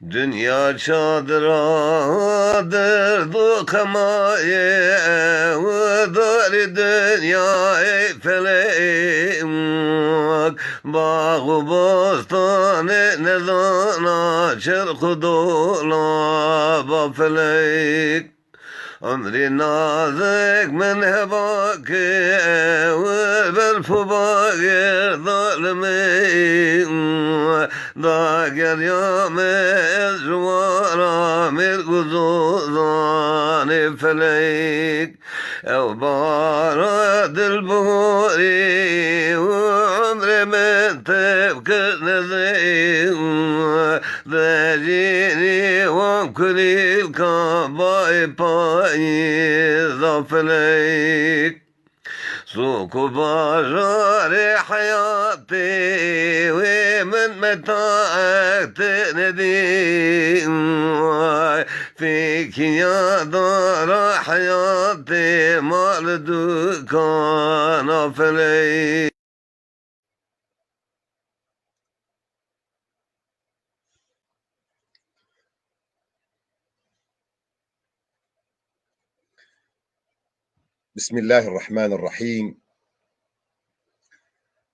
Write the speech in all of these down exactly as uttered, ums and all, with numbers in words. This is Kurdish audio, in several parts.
Dinya çadira derdo qemayê ew darê dinyayê felek. Bax û bostanê nezana çerx û dolaba felek. Emrê nazik min heba ke ew berf û bagir zalimê. Da geriya me ez ji wara mêr û zozanê felek. Ew bara dilbihorî û emrê min tev kir nezî. Dejînî wan kulîlka bayê payîza felek. Sûk û bajarê heyatê wê min metaek tê nedî. Fêkiya dara heyatê mal dukana felek. بسم الله الرحمن الرحيم.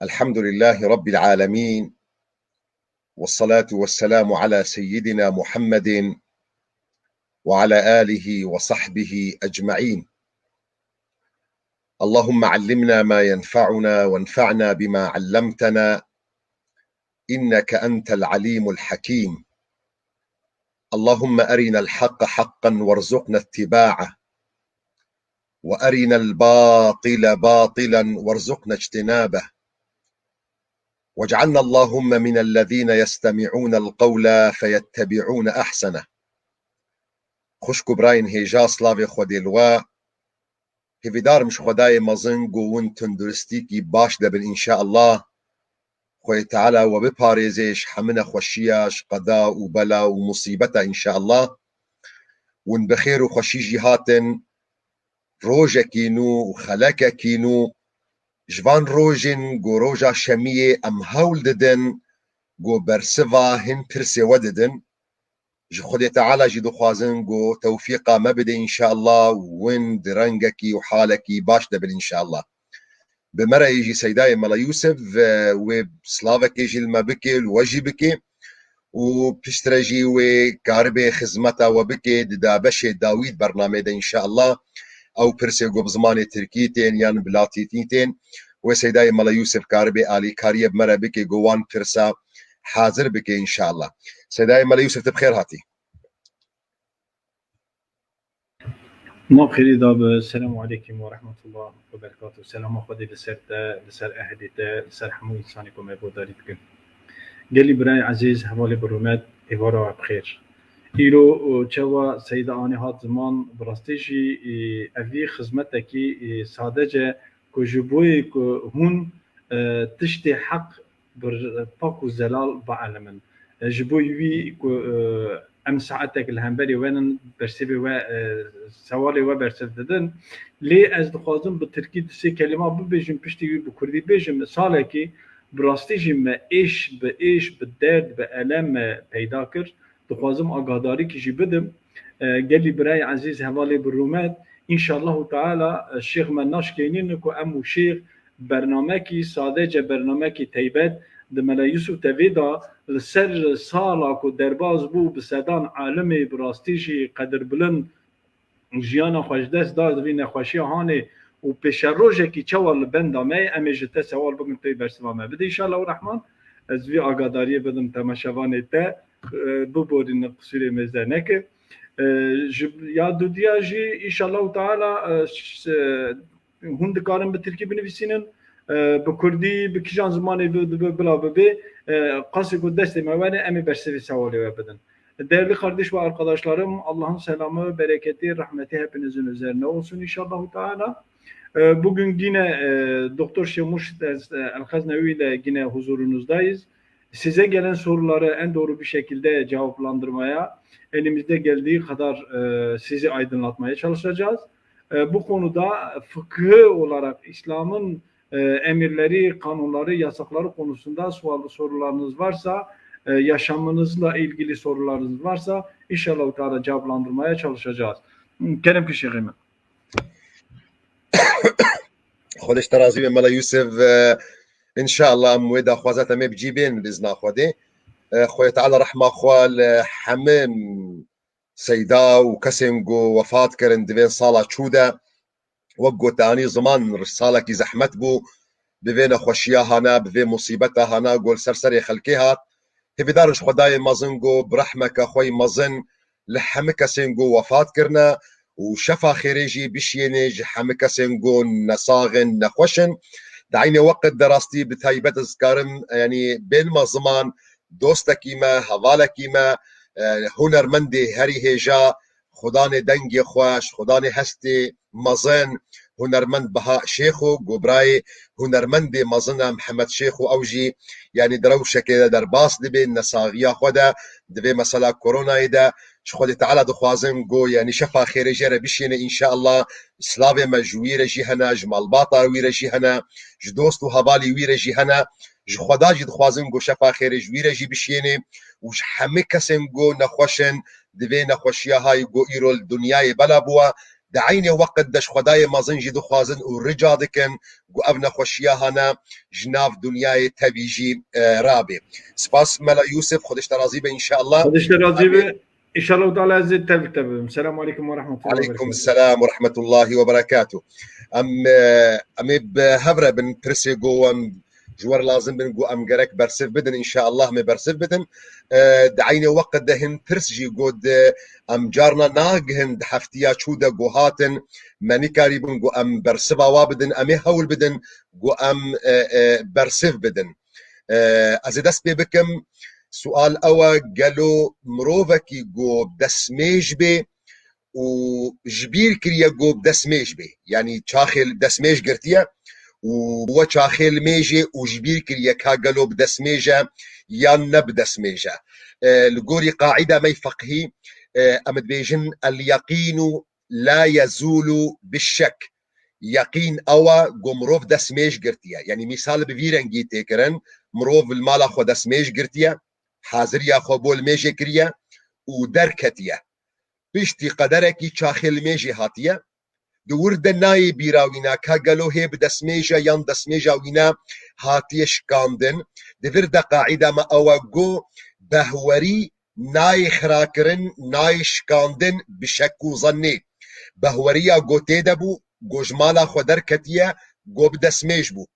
الحمد لله رب العالمين. والصلاة والسلام على سيدنا محمد وعلى آله وصحبه أجمعين. اللهم علمنا ما ينفعنا وانفعنا بما علمتنا، إنك أنت العليم الحكيم. اللهم أرنا الحق حقا وارزقنا اتباعه، وأرنا الباطل باطلا وارزقنا اجتنابه، واجعلنا اللهم من الذين يستمعون القول فيتبعون أحسنه. Xwişk û birayên hêja, slavê Xwedê li we. Hêvîdar im ji Xwedayê mezin ku win tunduristîkî baş de bin înşeallah. Xwedê Teala we biparêze ji hemî nexweşiya, ji qeda û bela û musîbeta înşeallah. Win bi xêr û xweşî jî hatin. Rojekî nû û xelekekî nû. Ji van rojên ku roja şemiyê em hewl didin ku bersiva hin pirsê we didin. Ji Xwedê Teala jî dixwazin ku tewfîqa me bide înşeallah û win di rengekî û halekî baş de bin înşeallah. Bi me re yê jî Seydayê Mela Yûsif, e, wê slavekê jî li me bike, li we jî bike û piştre jî wê karibê xizmeta we bike di dabeşê dawî di bernameyê de înşeallah. Ew pirsê ku bi zimanê tirkî tên yan bi latînî tên, wê Seydayê Mela Yûsif karibê alîkariyê bi me re bike ku wan pirsa hazir bike înşeallah. Seydayê Mela Yûsif, tu bi xêr hatî. Maf xêrî da bi. Selamu aleykum ve rahmetullah ve berekatuhu. Selama Xwedê li ser te, li ser ehlê te, li ser hemû însanê ku me guhdarî dikin. Gelî birayê ezîz, hevalê bi rûmet, êvara we bi xêr. Îro, o, çawa Seyda Anê hat ziman, bi rastî jî, e, evî xizmetekî, e, sadece ku ji boyê ku hûn, e, tiştê heq bi pak û zelal bielimin. E, ji bo wî ku, e, em saetek li hemberî we nin, bersivê we, e, sewalê we bersiv didin. Lê ez dixwazim bi tirkî du sê kelîma bibêjim, piştî wî bi kurdî bêjim. Salekî bi rastî jî me êş bi êş, bi derd, bi elem me peyda kir. Dixwazim agahdarîkî jî bidim. E, gelî birayê ezîz, hevalê bi rûmet, înşallahu teala, e, şêx me naşkênîn ku em û şêx bernamekî, sadece bernamekî teybet di Mela Yusuf T V de li ser sala ku derbas bû, bi sedan alimê bi rastî jî qedirbilind jiyana xwe ji dest da, di vî nexweşiya hanê û pêşerojekî çawa li benda me ye, em ê ji te sewal bikin, tu yê bersiva me bidî. Înşallah Rehman, ez vî agadariyê bidim temaşevanê te, e, biborînin, qisûrê mêze neke. E, ji ya dudiya jî, înşallah Teala, e, ş-, hûn dikarin bi tirkî binivîsînin, e, bi kurdî, bi kîjan zimanê bi, bi, bila bibe, e, qasê ku destê me were, em ê bersivê sewalê we bidin. Değerli kardeş ve arkadaşlarım, Allah'ın selamı, bereketi, rahmeti hepinizin üzerine olsun inşallahu teala. E, bugün yine, e, Doktor Şeyh Murşit El, El-Haznavi ile yine huzurunuzdayız. Size gelen soruları en doğru bir şekilde cevaplandırmaya, elimizde geldiği kadar, e, sizi aydınlatmaya çalışacağız. E, bu konuda fıkıh olarak İslam'ın, e, emirleri, kanunları, yasakları konusunda sual, sorularınız varsa, E, yaşamınızla ilgili sorularınız varsa inşallah Teala cevaplandırmaya çalışacağız. Kerem ki şeyhime. Xwedê ji te razî be Mela Yûsif. E, înşallah em wê daxwaza te me bi cî bên bi izna Xwedê. E, Xwedê Teala rehma xwe li hemî seyda û kesên ku wefat kirin di vê sala çû de. Wek gotanî ziman salekî zehmet bû, bi vê nexweşiya hana, bi vê musîbeta hana ku li ser serê xelkê hat. Hêvîdar in ji Xwedayê mezin ku bi rehmeke xwe yî mezin li hemî kesên ku wefat kirine û şefa xêrê jî bişiyêne ji hemî kesên ku nesax in, nexweş in. Di eynê weqt de rastî bi taybet ez dikarim, yanî bênima ziman dostekî me, hevalekî me, e, hunermendê herî hêja, xudanê dengê xweş, xudanê hestê mezin, hunermend Beha Şêxo, ku birayê hunermendê mezin e Mihemed Şêxo, ew jî, yanî di rewşekê de derbas dibe, nesaxiya xwe de, di vê mesela koronayê de, ji Xwedê Teala dixwazin ku, yanî şefa xêrê jê re bişiyêne, înşallah, slavê me ji wî re jî hene, ji malbata wî re jî hene, ji dost û hevalî wî re jî hene, ji Xweda jî dixwazin ku şefa xêrê ji wî re jî bişiyêne û ji hemî kesên ku nexweş in, di vê nexweşiya hayî ku îro li dinyayê bela bûwa, di eynê weqt de ji Xwedayê mezin jî dixwazin û rica dikin ku ev nexweşiya hane ji nav dinyayê tevî jî, e, rabe. Spas Mela Yûsif, Xwedê ji te razî be înşallah. Xwedê ji te razî be. Înşallah Teala ez ê tevî te bibim. Selamu aleykum ve rahmetullahi ve berekatuhu. Aleykum selam ve rahmetullahi ve berekatuhu. Em, e, em ê bi hev re bin pirsê ku em ji we re lazim bin ku em gerek bersiv bidin, înşallah em ê bersiv bidin. E, di eynê weqt de hin pirs jî ku di em carna nagihin di heftiya çû de ku hatin, me nikarîbin ku em bersiva wa bidin, em ê hewl bidin ku em, e, e, bersiv bidin. E, ez ê dest pê bikim, sual ew e, gelo mirovekî ku destmêj bê û ji bîr kiriye ku bi destmêj bê. Yanî çaxê li destmêj girtiye û we çaxê li mêjê û ji bîr kiriye ka gelo bi destmêj e yan ne bi destmêj e. E, li gorî qaîda me yê feqhî, e, em dibêjin el yeqînu la yezûlu bi şek. Yeqîn ew e ku mirov destmêj girtiye. Yanî mîsal bi vî rengî tê kirin, mirov li mala xwe destmêj girtiye, haziriya xwe bo li mêjê kiriye û derketiye. Piştî qederekî çaxê li mêjê hatiye, di wir de nayê bîra wîna ka gelo hê bi destmêj e yan destmêja wîna hatiye şikandin. Di vir de qaîda me ew e ku behwerî nayê xirakirin, nayê şikandin bi şek û zennê. Behweriya ku tê de bû, ku ji mala xwe derketiye, ku bi destmêj bû.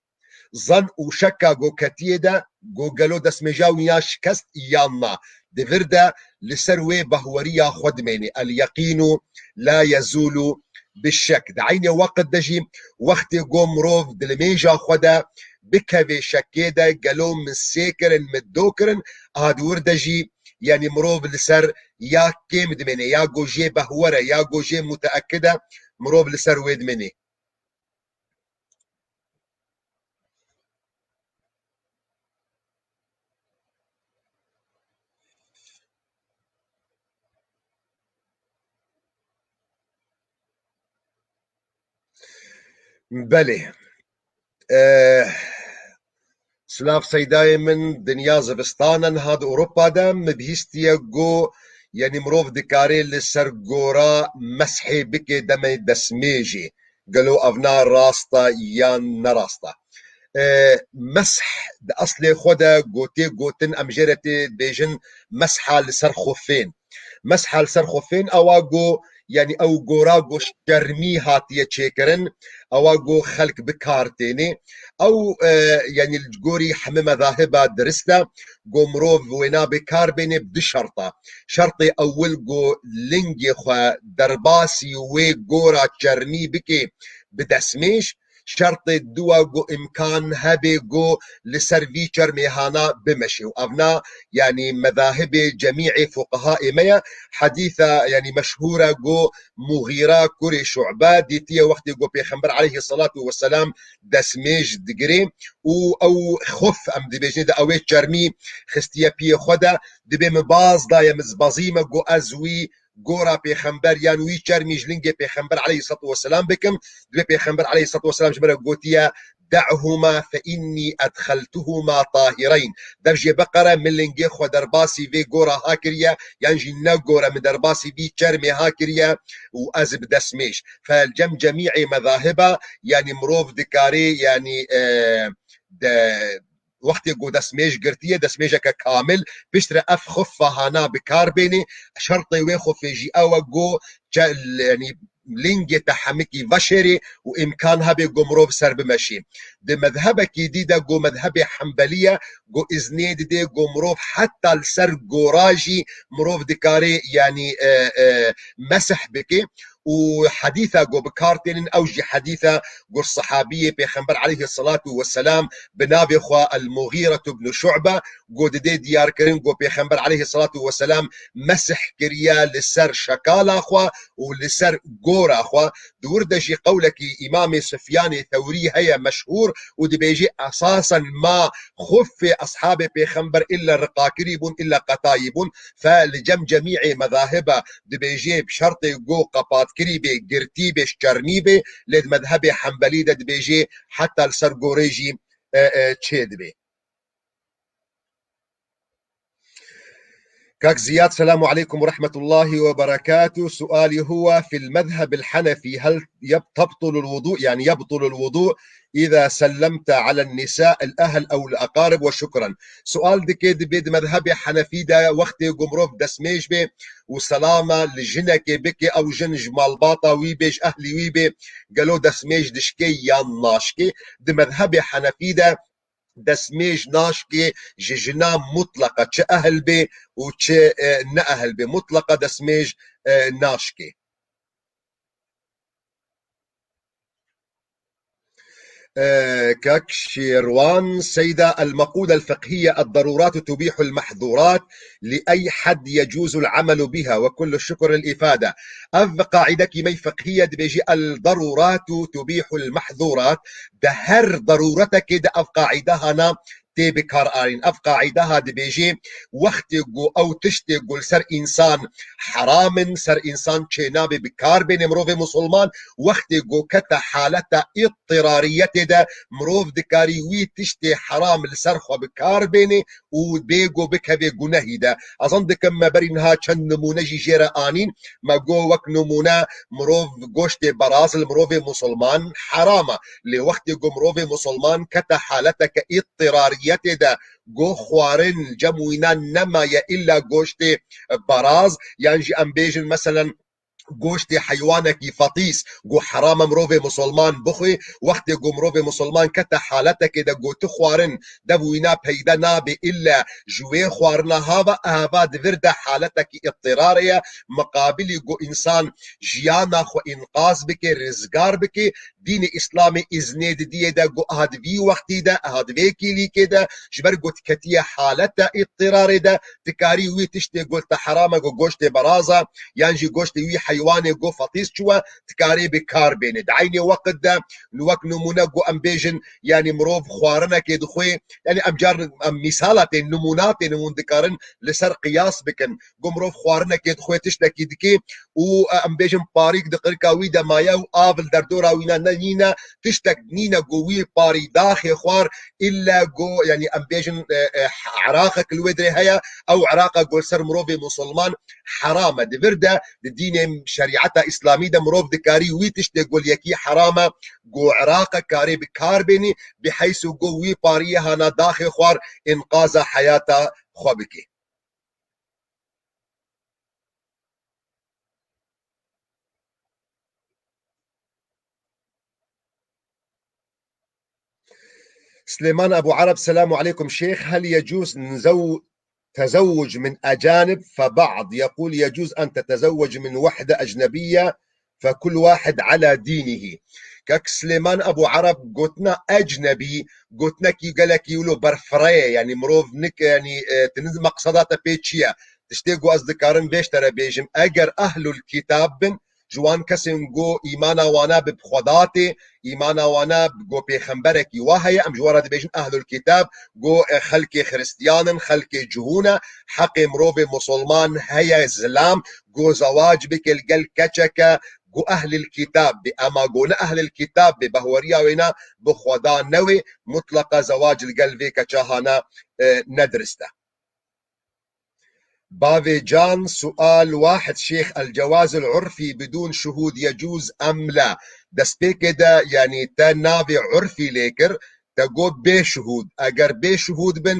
Zen û şeka ku ketiyê de, ku gelo destmêja wîna şikest yan na. Di vir de li ser wê behweriya xwe dimênê. El yeqînu la yezûlu bi şek. Di eynê weqt de jî wextê ku mirov di limêja xwe de bikevê şekê de, gelo min sê kirin, min do kirin, a di wir de jî, yanî mirov li ser ya kêm dimêne, ya ku jê behwer e, ya ku jê muteekid e, mirov li ser wê dimêne. Belê. Eh, Silav seydayê min, dinya zivistan e niha di Ewropa de, min bihîstiye ku, yanî mirov dikare li ser gora meshê bike demê destmêjê. Gelo evna rast e yan ne rast e? E, mesh di eslê xwe de gotê gotin, em jê re tê dibêjin mesha li ser xufên. Mesha li ser xufên ewa ku, yanî ew gora ku ji çermî hatiye çêkirin, ewa ku xelk bi kar tênê. Ew, e, yanî li gorî hemî mezahiba dirist e, ku mirov wê nabe kar bênê bi du şerta. Şertê ewil ku lingê xwe derbasî wê gora çermî bike bi destmêj, şertê dua ku îmkan hebe ku li ser vî çermê hana bimeşe. Û evna, yanî, mezahibê cemîê fuqehaê me ye. Hedîsa, yanî, meşhûr e ku Muxîra kurê Şu'be dîtiye wextê ku Pêxember aleyhisselatu vesselam destmêj digirê û ew xuf, em dibêjin de, ew ê çermî xistiye piyê xwe de, dibê min baz daye, min bezî me ku ez wî gora pêxember yan wî çermî ji lingê pêxember aleyhisselatu vesselam bikim. Divê pêxember aleyhisselatu vesselam ji me re gotiye, دعهما فإني أدخلتهما طاهرين. Dev jê biqere, min lingê xwe derbasî vê gora ha kiriye, yan jî ne gore, min derbasî vî çermê ha kiriye û ez bi destmêj. Fel cem cemî'ê mezahiba, yanî mirov dikarê, yanî, e, de, wextê ku destmêj girtiye, destmêjeke kamil, piştre ev xuffa hana bi kar bênê, şertê wê xufê jî ew e ku çe-, yanî lingê te hemikî veşêrê û îmkan hebe ku mirov ser bimeşê. Di mezhebekî dî de ku mezhebê Hembelî ye, ku îznê didê ku mirov heta li ser gora jî mirov dikarê, yanî, e, e, mesih bike. Û hedîsa ku bi kar tênin, ew jî hedîsa ku sahabiyê Pêxember aleyhisselatu vesselam bi navê xwe El-Mughîretu ibn Şu'be, ku didê diyarkirin ku Pêxember aleyhisselatu vesselam mesih kiriye li ser şekala xwe û li ser gora xwe. Di wir de jî qewlekî Îmamê Sufyanê Thewrî heye meşhûr û dibêjî, esasen ma xufê eshabê Pêxember illa riqakirî bûn, illa qetayî bûn. Fe li cem cemî'ê mezahiba dibêjê bi şertê ku qepatkirî bê, girtî bê, şermî bê, lê di mezhebê Hembelî de dibêjê heta li ser gorê jî, e, e, çê dibê. Kak Ziyad, selamu aleykum ve rahmetullahi ve berekatuh. Suali huwa fil mezhebil hanefi hel yeb-, tebtulul wudu, yani yebtulul wudu iza sellemte alen nisa el ehl ew el aqarib ve şukran. Sual dike, dibê di mezhebê Henefî de wextê ku mirov destmêj bê û selama li jinekê bike, ew jin ji malbata wî bê, ji ehlî wî bê, gelo destmêj dişke yan naşke? Di mezhebê Henefî de destmêj naşkê ji jina mutleqa, çi ehl bê û çi, e, ne ehl bê, mutleqa destmêj, e, naşkê. E, kak Şêrwan, Seyda, المقولة الفقهية الضرورات تبيح المحظورات، لأي حد يجوز العمل بها، وكل الشكر للإفادة. Ev qaîdekî me fiqhî ye, dibêjî, الضرورات تبيح المحظورات. Di her darûretekê de ev qaîde hana tê bikaranîn. Ev qaîde ha dibêjê, wextê ku ew tiştê ku li ser însan heram in, ser însan çênabe bi kar bêne mirovê musulman, wextê ku kete haleta îttirariyetê de, mirov dikarî wî tiştê heram li ser xwe bi kar bêne û bê ku bikeve gunehî de. Ez zan dikim me berî niha çend nimûne jî jê re anîn. Me got wek nimûne mirov goştê beraz li mirovê musulman heram e. Lê wextê ku mirovê musulman kete haleteke îttirariyetê de, ku xwarin cem wîna nemaye îlla goştê beraz, yan jî em bêjin meselen goştê heywanekî fetîs, ku heram e mirovê musulman bixwe, wextê ku mirovê musulman kete haletekê de ku ti xwarin dev wîna peyde nabe, îlle ji wê xwarina hava, ava di vir de haletekî îttirarê ye, miqabilî ku însan jiyana xwe înqaz bike, rizgar bike, dînê Îslamê îznê didiyê de ku aha di vî wextî de, aha di vê kîlîkê de, ji ber ku diketiye haleta îttirarê de, dikarî wî tiştê ku te heram e, ku goştê beraza, yan jî goştê wî heywanê ku fetîs çûye, dikarê bi kar bêne. Di eynê weqt de, wek nimûne ku em bêjin, yanî mirov xwarinekê dixwe, yanî em car, em mîsala tên, nimûna tên hûn dikarin li ser qiyas bikin. Ku mirov xwarinekê dixwe, tiştekî dike û, e, em bêjin parîk di qirika wî de maye û av li derdora wîna ne nîne, tiştek nîne ku wî parî daxê xwar, îlle ku, yanî em bêjin, e, e, eraqek li wê dirê heye, ew eraqa ku li ser mirovê musulman heram e. Di vir de, di dînê şerîeta îslamî de mirov dikarî wî tiştê ku li yekî heram e, ku eraqek karê bi kar bênî, bi heysu ku wî pariyê hana daxê xwar, înqaza heyata xwe bike. سليمان أبو عرب، السلام عليكم شيخ، هل يجوز نزو-، تزوج من أجانب؟ فبعض يقول يجوز أن تتزوج من وحدة أجنبية، فكل واحد على دينه. Kek Silêman Ebû Ereb, gotina ecnebî, gotinekî gelekî wilo berfireye, yanî mirov nik-, yanî, e, tu niz meqseda te pê çi ye? Tiştê ku ez dikarim vê ji te re bêjim, eger ehlul kitab bin, ji wan kesên ku îmana wana bi xwedatê, îmana wana bi ku pêxemberekî wa heye, em ji wan re dibêjin ehlul kitab, ku, e, xelkê xiristiyan in, xelkê cihûn e, heqê mirovê musulman heye, zilam, ku zewac bike li gel keçeke, ku ehlil kitab bê, ema ku ne ehlil kitab bê, behweriya wêna bi Xweda newê, mutleqa zewac li gel vê keça hana, e, nedirist e. Bavê Can, sual wahid Şêx, el cewazul urfî bidûn şuhûd yecûz em la? Destpêkê de, yanî te navê urfî lê kir, te got bê şuhûd. Eger bê şuhûd bin,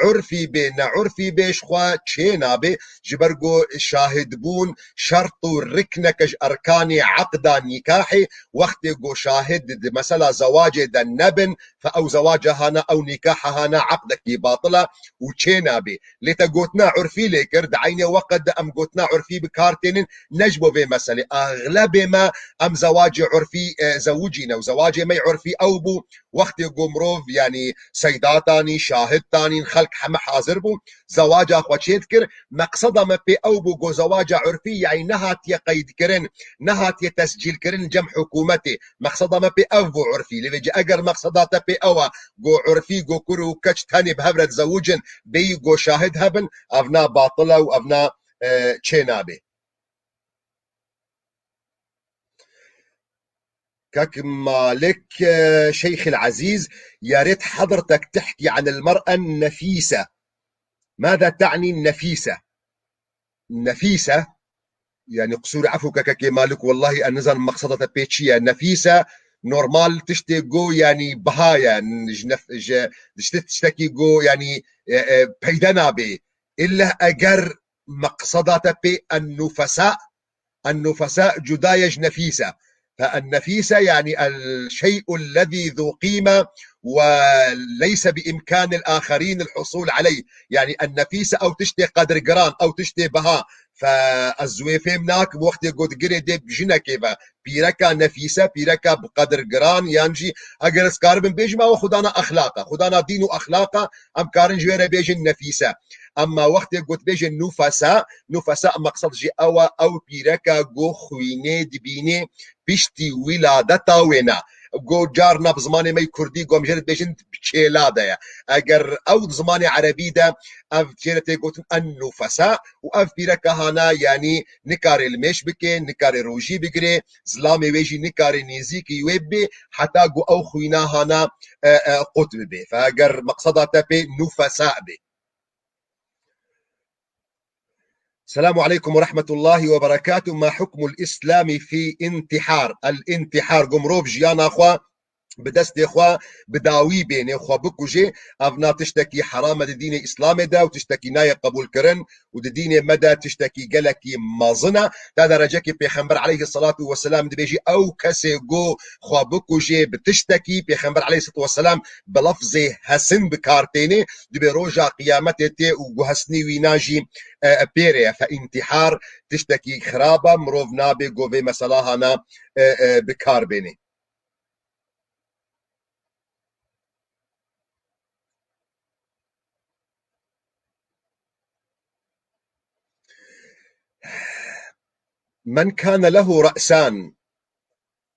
urfî bê, ne urfî bê, ji xwe çê nabê, ji ber ku şahidbûn şert û rikneke ji erkanê eqda nîkahê, wextê ku şahid di mesela zewacê de nebin, fe ew zewaca hana, ew nîkaha hana eqdekî batil e û çê nabê. Lê te gotina urfî lê kir, di eynê weqt de em gotina urfî bi kar tênin, ne ji bo vê meselê. Axlebê me em zewacê urfî, e, zewicîne û zewacê me yê urfî ew bû, wextê ku mirov, yanî seyda tanî, şahid tanîn, xelk heme hazir bû, zewaca xwe çê dikir. Meqseda me pê ew bû ku zewaca urfî, yanî nehatiye qeydkirin, nehatiye tescîlkirin cem hikûmetê. Meqseda me pê ev bû urfî. Lê vêce eger meqseda te pê ew e, ku urfî, ku kur û keç tenê bi hev re dizewicin, bêyî ku şahid hebin, evna batil e û evna, e, çê nabê. Kek Malik, e, Şeyxil Aziz, يا ريت حضرتك تحكي عن المرأة النفيسة. ماذا تعني النفيسة؟ Nefîse, yanî qisûr efû ke kekê Malik, wellahî ez nizanim meqseda te pê çi ye. Nefîse, normal tiştê go, yanî biha ye, ji nef-, ji, ji tiştekî go, yanî, e, e, peyde nabê. Îlle eger meqseda te pê en-nufesa, en-nufesa cuda ye ji nefîse. Fe en-nefîse, yanî el-şey'u lezî zû qîme we leyse bi îmkânil âxerîn el-husûl aleyh. Yanî en-nefîse ew tiştê qedirgiran, ew tiştê biha. Fe ez wê fêm nakim, wextê got girê dê jinekê ve. Pîreka nefîse, pîreka bi qedirgiran, yan jî eger ez karibim bêjim, ew xudana exlaq e, xudana dîn û exlaq e, em karin ji wê re bêjin nefîse. Emma wextê got bêjin nufesa, nufesa meqsed jî ew e, ew pîreka ku xwînê dibînê piştî wîladeta wêna. Ku carna bi zimanê me yê kurdî ku em jê re dibêjin bi çêla de ye. Eger ew di zimanê erebî de ev jê re tê gotin en nufesa û ev pîreka hana, yanî nikare limêj bike, nikare rojî bigire, zilamê wê jî nikare nêzîkî wê bibe, heta ku ew xwîna hana, e, e, qut bibe. Fe eger meqseda te pê nufesa be. السلام عليكم ورحمة الله وبركاته. ما حكم الإسلام في انتحار؟ الانتحار, ku mirov jiyana xwe bi destê xwe bi dawî bênê, xwe bikujê, ev na tiştekî heram e di dînê Îslamê de û tiştekî nayê qebûlkirin û di dînê me de tiştekî gelekî mezin e. Te derecekî Pêxember aleyhi salatu vesselam dibêjî, ew kesê ku xwe bikujê bi tiştekî, Pêxember aleyhi salatu vesselam bi lefzê hesin bi kar tênê, dibê roja qiyametê tê û guhesnî wî na jî, e, e, pêrê ye. Fe întîhar tiştekî xirab e, mirov nabê ku vê mesela hana, e, e, bi kar bênê. من كان له رأسان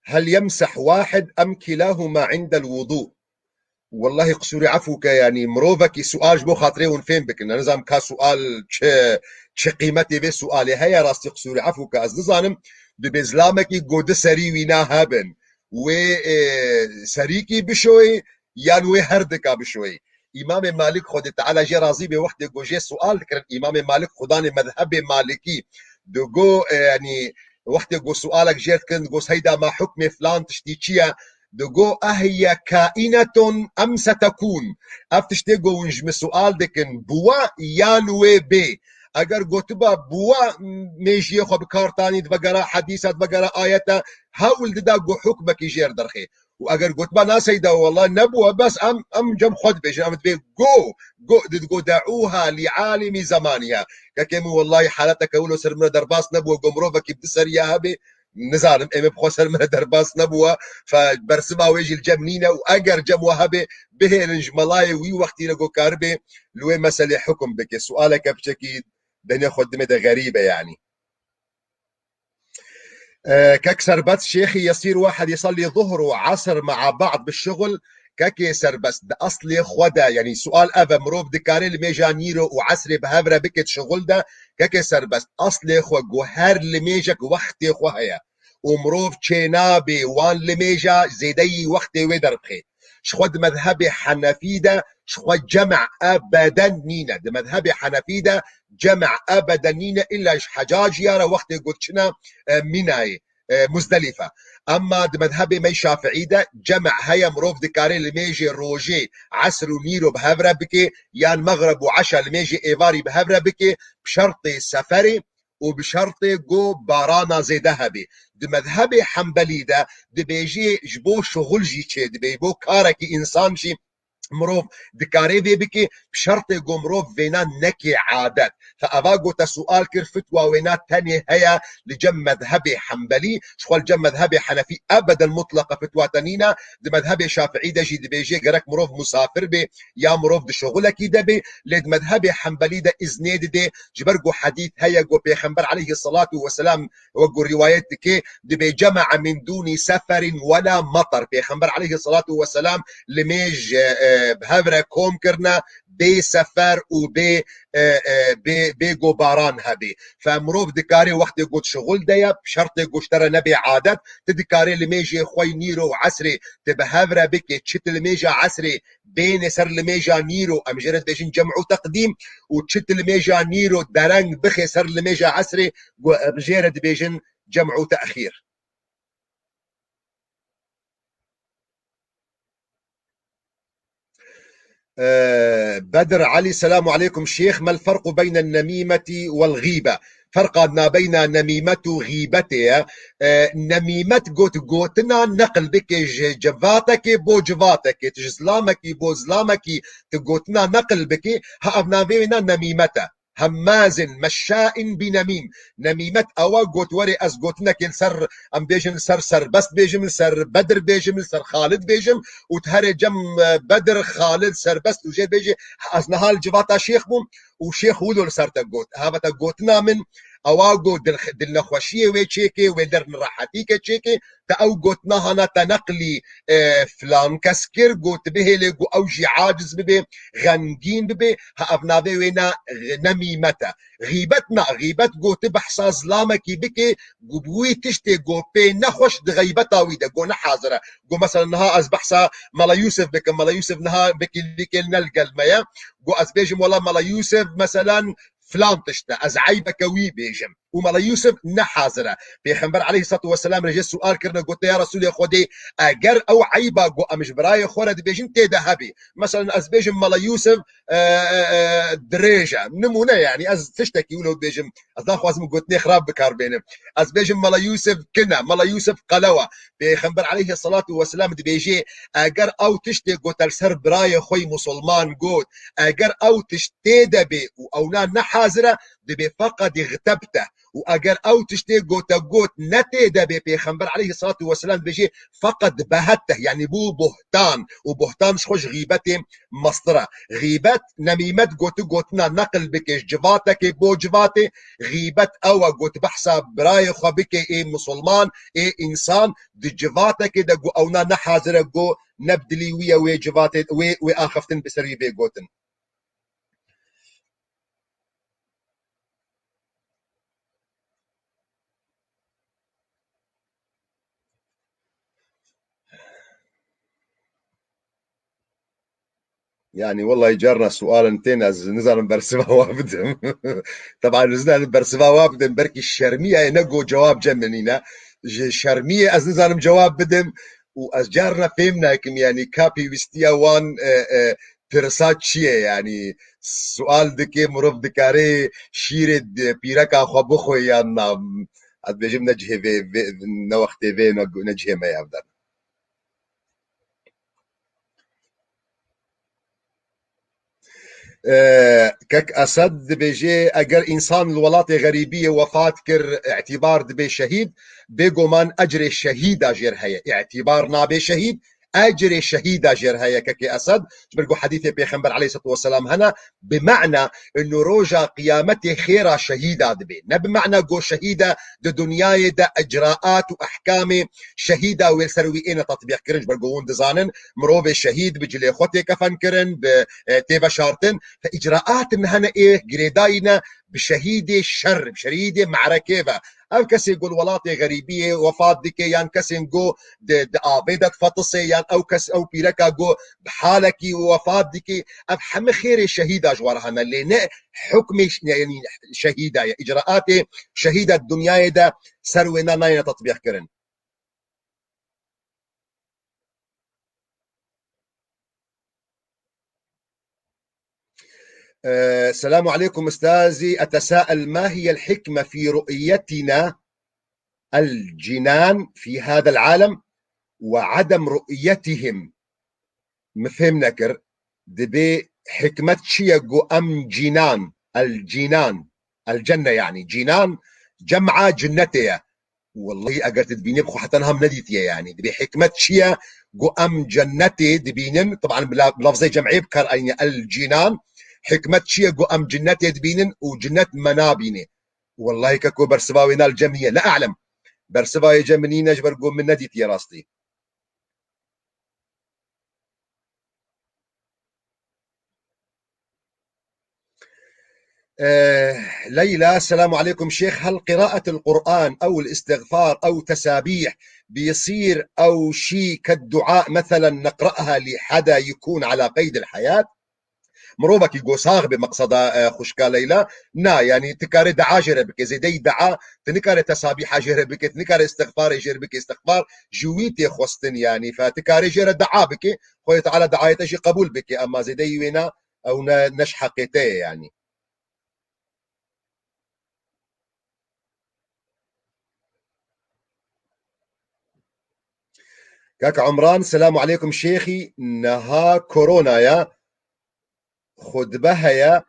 هل يمسح واحد أم كلاهما عند الوضوء؟ Wellahî qisûrî efû ke, yanî mirovekî sual ji bo xatirê hûn fêm bikin. Ez nizanim ka sual çi, çi qîmetê vê sualê heye, rastî qisûrî efû ke ez nizanim. Dibê zilamekî ku du serî wîna hebin. Wê, e, serîkî bişoyê yan wê her dika bişoyê. Îmamê Malik, Xwedê Teala jê razî bê, wextê ku jê sual dikirin, Îmamê Malik xudanê mezhebê Malikî, digo, e, yanî wextê ku sualek jê dikirin, digo heyda ma hukmê filan tiştî çi ye? Digo ehiye kainetun em setekûn? Ev tiştê ku hûn ji min sual dikin, bûwa yan wê bê? Eger gotiba bûwa, mêjiyê xwe bi kar tanî, divegera hedîsa, divegera ayeta, hewl dida ku hukmekî jêr derxê. Û eger gotiba na seyda, wela nebûwa, bes em, em cem xwe dibêjin, em dibê go, go, digo de'ûha li alimi zamaniha. Kekê min, wellahî haleteke wilo ser min re derbas nebûwe, go mirovekî bi du seriya hebe, nizanim, ê min bi xwe ser min re derbas nebûwe, fe bersiva wê jî li cem nîne û eger cem we hebe, bihêlin ji melayê wî wextî re go karibê li wê meselê hukum bike. Sualeke piçekî denê xwe dimê de xerîb e, yanî. Ee, kek Serbest, şêxî yesîr wahid yusallî zuhr û esr me'a ba'd bi şuxul, kekê Serbest, di eslê xwe de, yanî sual ev e, mirov dikare limêja nîro û esrê bi hev re bike di şuxul de, kekê Serbest, eslê xwe ku her limêjek wextê xwe heye û mirov çênabê wan limêja zêdeyî wextê wê derbixê. Ji xwe di mezhebê Henefî de ji xwe cem ebeden nîne. Di mezhebê Henefî de cem ebeden nîne, îlla ji heca ciya re wextê ku diçine, e, Mînayê, e, Muzdelife. Emma di mezhebê me Şafiî de cem heye, mirov dikare limêjê rojê, esr û nîro bi hev re bike, yan mexreb û eşa, limêjê êvarî bi hev re bike, bi şertê seferê û bi şertê ku barana zêde hebe. Di mezhebê Hembelî de dibêjê ji bo şuxul jî çê dibe, bo karekî însan jî mirov dikare vê bike, bi şertê ku mirov vêna neke adet. Fe eva ku te sual kir, fitwa wêna tenê heye li cem mezhebê Hembelî, ji xwe li cem mezhebê Henefî ebeden mutleqa fitwa te nîne, di mezhebê Şafiî de jî dibêjê gerek mirov musafir bê ya mirov di şuxulekî de bê, lê di mezhebê Hembelî de îznê didê, ji ber ku hedîth heye ku Pêxember aleyhisselatu vesselam wek ku rîwayet dike, dibê cema'a min dûnî seferin wela matar. Pêxember aleyhisselatu vesselam limêj, e, e, bi hev re kom kirine, bê sefer û bê, e, e, bê, bê ku baran hebê. Fe mirov dikarê wextê ku şixul de ye, şertê ku ji te re nebê adet, tu dikarê limêjê xwe yî nîro û esrê tu bi hev re bikê, çi tu limêja esrê bêne ser limêja nîro, em jê re dibêjin cem'u teqdîm, û çi tu limêja nîro dereng bixê ser limêja esrê, gu-, em jê re dibêjin cem'u te'xîr. Ee, Bedir Ali, selamu aleykum. Şêx, mel ferqu beyne nemîmetî wel ğîbe? Ferqa nabeyna nemîmet û ğîbetê ye. Ee, nemîmet got, gotina neqil bike ji civatekê bo civatekê. Tu ji zilamekî bo zilamekî tu gotina neqil bike, ha ev navê wê na nemîmet e. Hemmazin meşşain binemîm. Nemîmet ewa got, werê ez gotinekê li ser, em bêjin li ser Serbest bêjim, li ser Bedir bêjim, li ser Xalid bêjim û tu herê cem, e, Bedir, Xalid, Serbest û jê bêjê, ez niha li civata şêx bûm û şêx wilo li ser te got. Haveta gotina min ewa got, dil, dilnexweşiyê wê çêkê, wê der nerehetîke çêkê, te ew gotina hana te neqlî, e, filan kes kir, got bihêlê ku ew jî aciz bibe, xemgîn bibe, ha ev navê wê ne, nemîmet e. Xîbet na, xîbet got tu behsa zilamekî bike, ku bi wî tiştê ku pê nexweş di xeybeta wî de, ku ne hazir e. Ku mesela niha ez behsa Mela Yûsif bikim, Mela Yûsif niha vekîlîkê ne li gel me ye. Ku ez bêjim wela Mela Yûsif meselan filan tişt e, ez eybeke wî bêjim. Û Mela Yûsif ne hazir e. Pêxember aleyhissalatu vesselam re jê sual kirine, gote, ya Resûlê Xwedê, eger ew eyba ku em ji birayê xwe re dibêjin tê de hebî. Meselan ez bêjim Mela Yûsif, e, e, e, dirêj e. Nimûne, yanî ez tiştekî wilo bêjim. Ez naxwazim gotinê xirab bi kar bênim. Ez bêjim Mela Yûsif kin e, Mela Yûsif qelew e. Pêxember aleyhissalatu vesselam dibêjê, eger ew tiştê ku te li ser birayê xwe yî musulman got, eger ew tişt tê de bê û ewna ne hazir e, dibê feqed îxtebte. Û eger ew tiştê ku te got ne tê de bê, Pêxember aleyhissalatu vesselam dibêjê, feqed behette, yanî bû buhtan. Û buhtan ji xwe ji xîbetê mestir e. Xîbet, nemîmet got tu gotina neqil bike ji civatekê bo civatê. Xîbet ew e got behsa birayê xwe bike ê musulman, ê însan di civatekê de ku ewna ne hazir e, ku ne bi dilî wî ye wê civatê, wê, wê axiftin bi ser wî bê gotin. Yani, wellahî carna sualin tên ez nizanim bersiva wa bidim. Taban nizanim bersiva wa bidim, belkî şermiyayê ne go cewab cem min nîne. Ji şermiyê ez nizanim cewab bidim û ez carna fêm nakim, yani, ka pêwîstiya wan, e, e, pirsa çi ye, yani, sual dike, mirov dikare şîrê di-, pîreka xwe bixwe yan na? Ez dibêjim ne cihê vê, vê, ne wextê vê, ne, ne cihê me ye ev der. Ee, Kek Esed dibêje, eger însan li welatê xerîbiyê wefat kir, îtîbar dibe şehîd, bêguman ecrê şehîda jêr heye. Îtîbar nabe şehîd, ecrê şehîda jêr heye, Kekê Esed. Ji ber ku hedîsê Pêxember aleyhissalatu vesselam hene, bi mena inu roja qiyametê xêra şehîda dibe. Ne bi mena ku şehîda di dinyayê de icraat û ehkamê şehîda wê li ser wî êne tetbîqkirin, ji ber ku hûn dizanin, mirovê şehîd bi cilê xwe tê kefenkirin, bi, e, tê veşartin. Fe îcraatên hene ê girêdayî ne, bi şehîdê şer, bi şehîdê me'rekê ve. Ev kesê ku li welatê xerîbiyê wefat dike, yan kesên ku di, di avê de difatisê, yan ew kes, ew pîreka ku bi halekî wefat dike, ev heme xêrê şehîda ji we re hene, lê ne hukmê ş-, yanî şehîda ye. Îcraatê şehîda di dinyayê de ser wêna nayêne tatbîqkirin. آه، السلام عليكم أستاذي، أتساءل ما هي الحكمة في رؤيتنا الجنان في هذا العالم وعدم رؤيتهم؟ Min fêm nekir. Dibê hikmet çi ye ku em cînan, el cînan, el cenne yanî cînan cem'a cinnetê ye. Wellahî eger tu dibînî bi xwe heta niha min nedîtiye yanî. Dibê hikmet çi ye ku em cennetê dibînin? Taban bi la-, bi lafzê cem'ê bi kar anîne el cînan. Hikmet çi ye ku em cinnetê dibînin û cinnet me nabîne? Wellahî keko bersiva wê na li cem niye. La a'lem. Bersiva yê cem min nîne ji ber ku min nedîtiye rastî. آه، ليلى، السلام عليكم شيخ، هل قراءة القرآن أو الاستغفار أو تسابيح بيصير أو شي كالدعاء مثلًا نقرأها لحدا يكون على قيد الحياة؟ Mirovekî ku sax be, meqseda, e, xwişka Leyla, na, yanî tu karê dua jê re bike, zêdeyî dua, tu nikare tesabîha jê re bike, tu nikare istixfarê jê re bike, istixfar ji wî tê xwestin, yanî, fe tu karê jê re dua bike, Xwedê Teala duayê te jî qebûl bike, ema zêdeyî wê na, ew ne, ne ji heqê te ye, yanî. Kak Umran, selamu aleykum şêxî, niha korona ye, xutbe heye,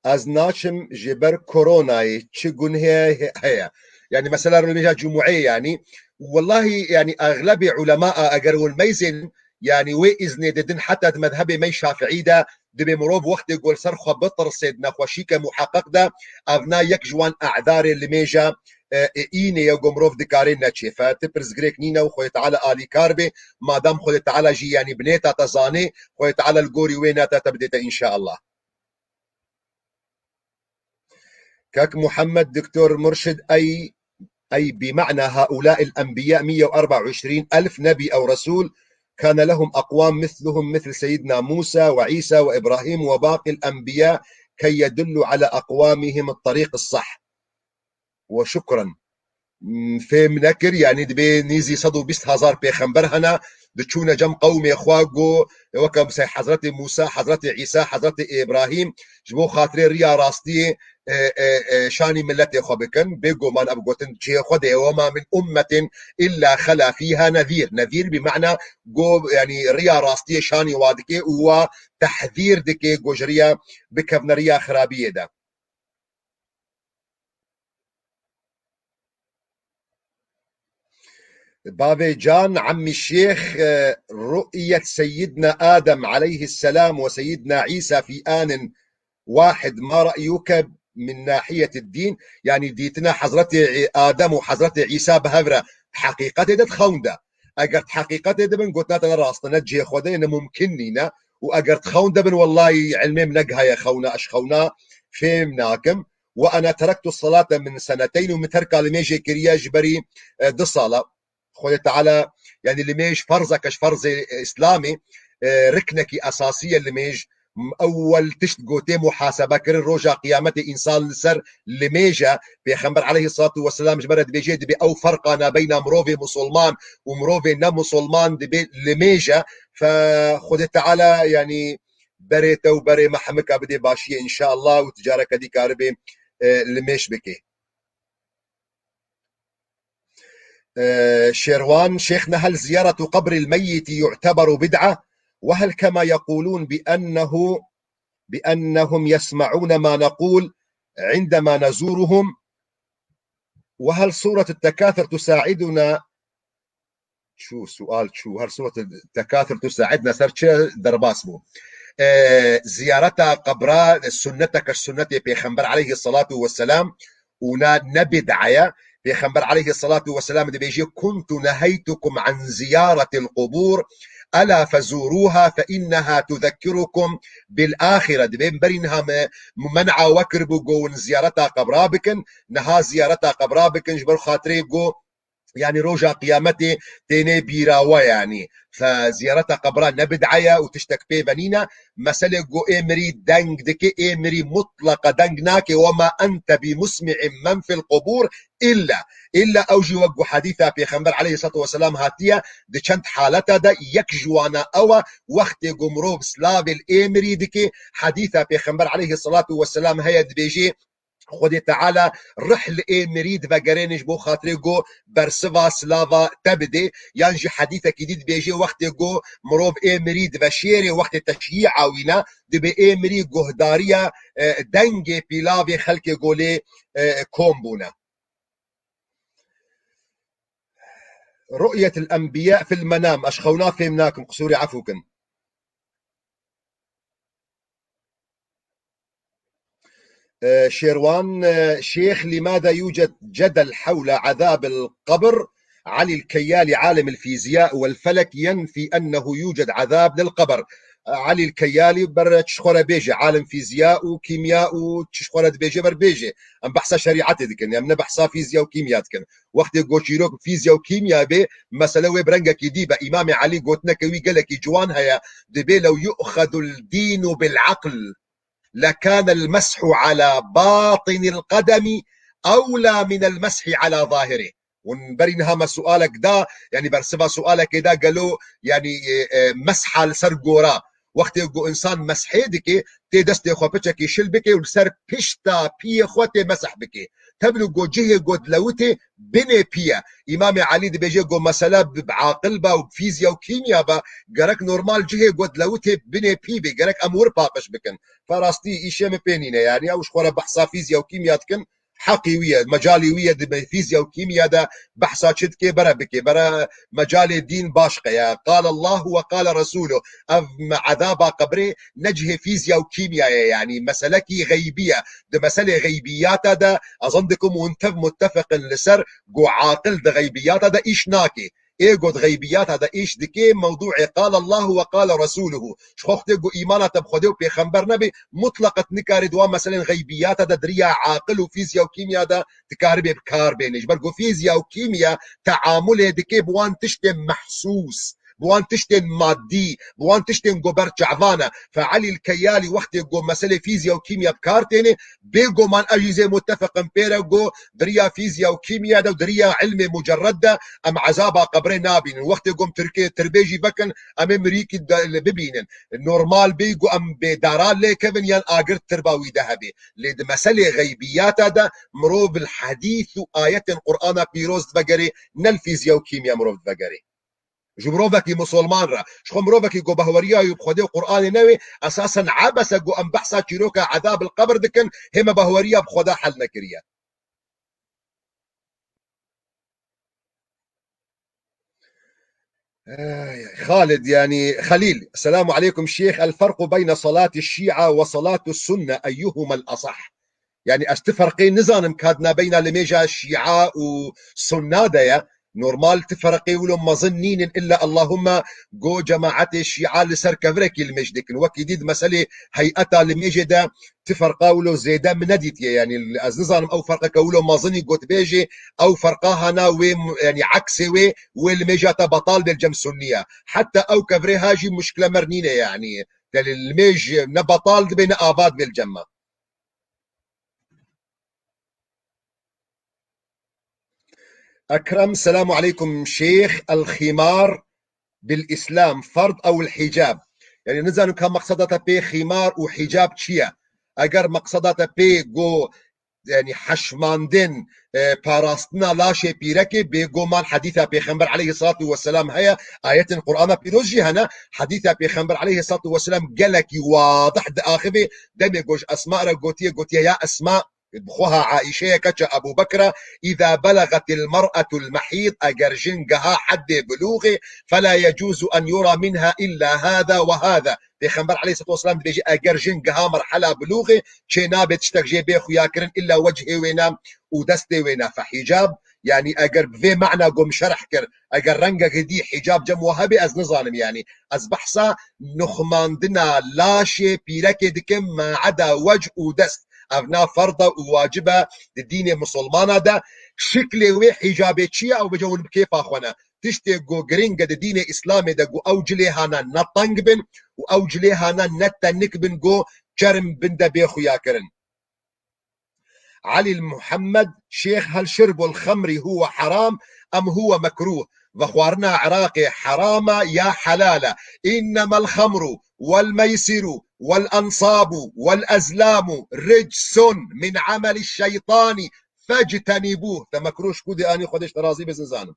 ez naçim ji ber koronayê, çi gunhê he-, heye? Yani mesela rol mêja cumûeyê yani, wellahî yani exlebê ulema a eger hûn meyzên yani wê îznê didin heta di mezhebê me Şafiî de dibê mirov wextê ku li ser xwe bitirse di nexweşîke muheqeq de, evna yek ji wan e'darê limêja, e, e, înê ye ku mirov dikarê neçê. Fe ti pirsgirêk nîne û Xwedê Teala alîkar bê. Madam Xwedê Teala jî, yanî binêta te zanê, Xwedê Teala li gorî wê neta te bidê te înşaallah. Kak Muhammed, Doktor Murşid, ey, ey, بمعنى هؤلاء الأنبياء مية وأربعة وعشرين ألف نبي أو رسول كان لهم أقوام مثلهم مثل سيدنا موسى وعيسى وإبراهيم وباقي الأنبياء كي يدلوا على أقوامهم الطريق الصح. وشكرا. M, fêm nekir, yanî dibê nêzî sed û bîst hezar pêxember hene, diçûne cem qewmê xwe, got, weke misal Hezretê Mûsa, Hezretê Îsa, Hezretê Îbrahîm, ji bo xatirê riya rastiyê, e, e, e, şanî miletê xwe bikin. Bêguman ev gotin cihê xwe de ye, "Wema min ummetin illa xela fîha nezîr." Nezîr bi mena go, yanî riya rastiyê şanî wa dike û wa tehzîr dike, go ji riya bikevne riya xirabiyê de. Bavê Can, Emmî Şêx, e, رؤية سيدنا آدم عليه السلام وسيدنا عيسى في آن واحد، ما رأيك من ناحية الدين؟ Yani dîtina Hezretê Adem û Hezretê Îsa bi hev re heqîqetê de di xewn de. Eger di heqîqetê de bin, gotina te ne rast e, ne cihê xwe de ye, ne mumkin nîne. Û eger di xewn de bin, wellahî ilmê min negihaye xewna, ez xewna fêm nakim. وأنا تركت الصلاة من سنتين، û min terka limêjê kiriye ji berî, e, du sala. Xwedê Teala, yanî limêj ferzeke ji ferzê, e, Îslamê, e, riknekî esasî ye limêj. M-, ewwel tişt gotê muhasebe kirin, roja qiyametê însan li ser limêj e. Pêxember aleyhissalatu vesselam ji me re dibêje, dibê ew ferqa nabeyna mirovê musulman û mirovê ne musulman dibê limêj e. Fe Xwedê Teala, yanî berê te û berê me hemika bidê başiyê înşallah û tu careke dî karibê, e, limêj bikê. آه، شيروان، شيخنا، هل زيارة قبر الميت يعتبر بدعة؟ وهل كما يقولون بأنه، بأنهم يسمعون ما نقول عندما نزورهم؟ وهل سورة التكاثر تساعدنا؟ شو سؤال، شو هل سورة التكاثر تساعدنا؟ سر چه درباس بو؟ آه، زيارتا قبرا سنتك سنة پیغمبر عليه الصلاة والسلام، û na ne bid'a ye. Pêxember aleyhissalatu vesselam dibêje, "Kuntu neheytukum an ziyaratil qubur." ألا فزوروها فإنها تذكركم بالآخرة. Dibê min berî niha me, men'a we kiribû, got hûn ziyareta qebra bikin, niha ziyareta qebra bikin, ji ber xatirê got, yani roja qiyametê têne bîra we, yani. Fe ziyareta qebra ne bid'a ye û tiştek pê ve nîne. Mesele got ê mirî deng dike, ê mirî mutlaqa deng nake. وما أنت بمسمع من في القبور إلا. Îlla ew jî wek ku hedîsa Pêxember aleyhissalatu vesselam hatiye, di çend haleta de yek ji wana ew e, wextê ku mirov silavê li ê mirî dike, hedîsa Pêxember aleyhissalatu vesselam heye, dibêje, Xwedê Teala rih li ê mirî divegerêne ji bo xatirê ku bersiva silava te bidê, yan jî hedîsekî dî dibêje, wextê ku mirov ê mirî diveşêrê, wextê teşyî'a wî ne, dibê ê mirî guhdariya, e, dengê pîlavê xelkê ku lê, e, kom bûne. رؤية الأنبياء في المنام. Ez xewna fêm nakim, qisûrê efû kin. Ee, Şêrwan, e, Şêx, لماذا يوجد جدل حول عذاب القبر؟ علي الكيالي عالم الفيزياء والفلك ينفي أنه يوجد عذاب للقبر. Elî Keyalî ber çi xwe re bêje, alim fîziya û kîmya û çi xwe re dibêje ber bêje. Em behsa şerîetê dikin, em ne behsa fîziya û kîmya dikin. Wextê ku çîrok fîziya û kîmya bê, mesele wê bi rengekî dî be. Îmamê Elî gotineke wî gelekî ciwan heye, dibê لو يؤخذ الدين بالعقل لكان المسح على باطن القدم أولى من المسح على ظاهره. Hûn berî niha me sualek da, yanî bersiva sualekê da, gelo, yanî, e, e, mesha li ser gora. Wextê ku însan meshê dike, tê destê xwe piçekî şil bike û li ser pişta piyê xwe tê meseh bike. Tevlî ku cihê ku dilewitê binê piye. Îmamê Elî dibêje ku mesele bi, bi aqil be û bi fîziya û kîmya be, gerek normal cihê ku dilewitê binê pî be. Gerek em wir paqij bikin. Fe rastî îşê min pê nîne. Yanî ew ji xwe re behsa fîziya û kîmya dikin. Heqî wî ye, mecalê wî ye, dibe fîziya û kîmya de behsa çi dike, bere bike, bere mecalê dîn başqe ye. قال الله وقال رسوله. Ev me-, ezaba qebrê ne cihê fîziya û kîmya ye, yanî meselekî xeybî ye. Di meselê xeybiyata de, ez zan dikim hûn tev muttefeq in li ser ku aqil di xeybiyata de îş nake. Ê got xeybiyata de îş dike, mewdûê قال الله وقال رسوله. Ji xwe wextê ku îmana te bi Xwedê û Pêxember nebe, mutlaqet nikarî di wan meselên xeybiyata de di riya aqil û fîziya û kîmya de dikaribê bi kar bêne. Ji ber ku fîziya û kîmya teamulê dike bi wan tiştên mehsûs, bi wan tiştên maddî, bi wan tiştên ku ber çavan e. Fe Elî Keyalî wextê ku meselê fîziya û kîmya bi kar têne, bêguman ez jî zê mutefiqim pê re ku di riya fîziya û kîmya de û di riya ilmê mucerred de em ezaba qebrê nabînin. Wextê ku em tirkê tirbê jî vekin, em ê mirîkî de li bibînin. Normal bê ku em bê dara lê kevin yan agir tirba wî de hebe. Lê di meselê xeybiyata de mirov li hedîs û ayetên Qur'ana pîroz divegerê, ne li fîziya û kîmya mirov divegerê. Ji mirovekî musulman re. Ji xwe mirovekî ku bahweriya wî bi Xwedê û Qur'anê newê, esasen ebese ku em behsa çîroka ezab el qebir dikin, hê me bahweriya bi Xweda hel nekiriye. Ey, Xalid, yani, Xelîl, selamu aleykum Şêx, الفرق بين صلاة الشيعة وصلاة السنة أيهما الأصح؟ Yani, ez ti ferqê nizanim ka dina beyna limêja Şîa û Sunna de ye. Normal ti ferqê wilo mezin nînin, illa Allahumma go cemaetê Şîa li ser kevirekî limêj dikin. Wekî dî di meselê heyeta limêjê de ti ferqa wilo zêde min nedîtiye. Yani, ez nizanim ew ferqeke wilo mezinî gotbêjê, ew ferqa hana wê, yani, eksê wê, wê limêja te betal bê li cem Sunniya. Heta ew kevirê ha jî muşkile mer nîne, yani. Te li limêj ne betal dibe, ne ava dibe li cem me. Ekrem, selamu aleykum Şêx, الخمار بالإسلام فرض أو الحجاب؟ Yani nizanim ka meqseda te pê xîmar û hicab çi ye? Eger meqseda te pê go, yani heşmandin, e, parastina laşê pîrekê, bêguman hedîsa Pêxember aleyhissalatu vesselam heye, ayetên Qur'ana pîroz jî hene, hedîsa Pêxember aleyhissalatu vesselam gelekî wadih diaxivê, demê ku ji Esma re gotiye, gotiye, ya Esma, bi xweha Aîşe ye, keça Ebû Bekr e, إذا بلغت المرأة المحيض, eger jin geha heddê bilûxê, فلا يجوز أن يرى منها إلا هذا وهذا. Pêxember aleyhissalatu vesselam dibêje, eger jin geha merhela bilûxê, çê nabe tiştek jê bê xuyakirin, illa wechê wê ne û destê wê ne. Fe hicab, Yanî eger bi vê mana ku min şerh kir, eger rengekî dî hicab cem we hebe, ez nizanim yanî. Ez behsa nuxmandina laşê pîrekê dikim, ma eda wec û dest. Ev na ferda û wacib e di dînê misilmana de. Şiklê wê hicabê çi ye? Ew bêje hûn bi kêfa xwe ne. Tiştê ku giring e di dînê Îslamê de ku ew cilê hana ne teng bin û ew cilê hana ne tenik bin ku çerm bin de bê xuya kirin. Elî Muhammed Şêx, هل شرب الخمر هو حرام أم هو مكروه؟ Vexwarina Iraqê heram e ya helal e? إنما الخمر والميسر والأنصاب والأزلام رجس من عمل الشيطان فاجتنبوه. Te mekruh ji ku dê anî, Xwedê ji te razî be, ez nizanim.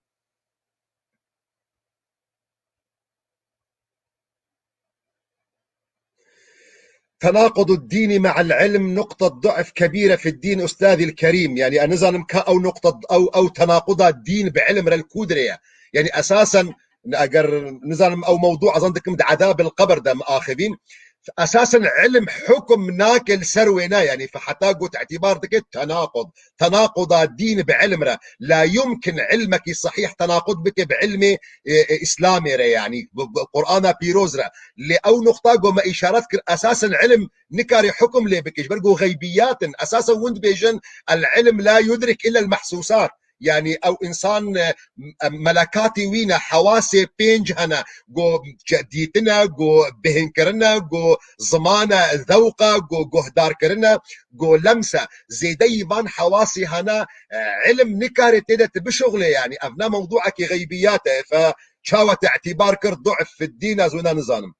تناقض الدين مع العلم نقطة ضعف كبيرة في الدين أستاذي الكريم. Yani, ez nizanim ka ew nuqta, ew, ew tenaquda dîn bi ilm re li ku dirê ye. Yani, esasen, eger nizanim ew mewdu, ez dikim di ezab el qebr de miaxivîn. Esasen ilm hukm nake li ser wê ne, yani, fe heta got îtibar dike tenaqud. Tenaquda dîn bi ilm re. La yumkin ilmekî sahîh tenaqud bike bi ilmê, e, e, Îslamê re, yani, bi, bi Qur'ana pîroz re. Lê ew nuqta ku me îşaret kir, esasen ilm nikare hukm lê bike. Ji ber ku xeybiyat in. Esasen hûn dibêjin, "El ilm la yudrik illa el mahsusat." Yani ew însan, e, melekatê wî ne, hewasê pênc hene, ku ce-, dîtin e, ku bêhn kirin e, ku ziman e, zewq e, ku guhdar kirin e, ku lems e. Zêdeyî van hewasê hene, e, ilm nikare tê de tu bişuxlê, yani ev ne mewduekî xeybiyat e, fe çawa te îtibar kir du'f fi dîn, ez wina nizanim.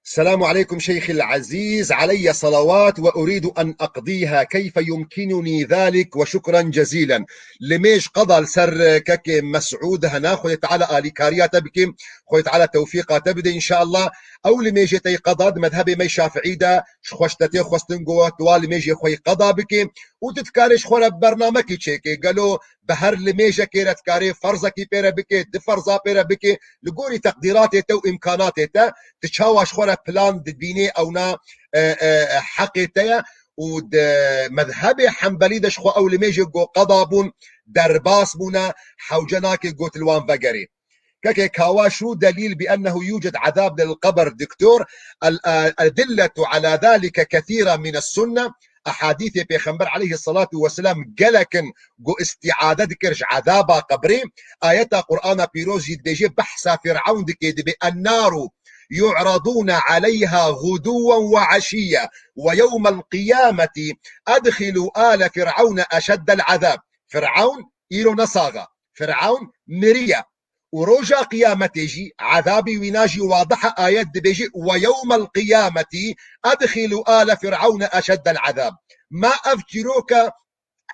السلام عليكم شيخي العزيز، علي صلوات وأريد أن أقضيها، كيف يمكنني ذلك؟ وشكرا جزيلا. Limêj qeda li ser kekê Mesûd hene, Xwedê Teala alîkariya te bike, Xwedê Teala tewfîqa te bide înşallah. Ew limêjê te yê qeda di mezhebê me Şafiî de ji xwe ji te tê xwestin ku tu wa limêjê xwe yê qeda bike û tu dikarê ji xwe re bernamekî çêkê. Gelo bi her limêjekê re dikarê ferzekî pê re bike, du ferza pê re bike, li gorî teqdîratê te û îmkanatê te, tu çawa ji xwe re plan dibînê, ewna, e, e, heqê te ye. Û di mezhebê Hembelî de ji xwe ew limêjê ku qeda bûn, derbas bûne, hewce nake ku tu li wan vegerî. Kekê Kawa, شو دليل بأنه يوجد عذاب للقبر دكتور؟ الأدلة على ذلك كثيرة من السنة. Ehadîsê Pêxember aleyhisselatu vesselam gelek in ku îstîade dikir ji ezaba qebrê. Ayeta Qur'ana Pîroz jî dibêje, behsa Fîr'ewn dike, dibê, "النار يعرضون عليها غدوا وعشيا ويوم القيامة أدخلوا آل فرعون أشد العذاب." Fîr'ewn îro ne sax e. Fîr'ewn miriye. Û roja qiyametê jî ezabî wîna jî wadih e, ayet dibêje, "ويوم القيامة أدخلوا آل فرعون أشد العذاب." Ma ev çîroke,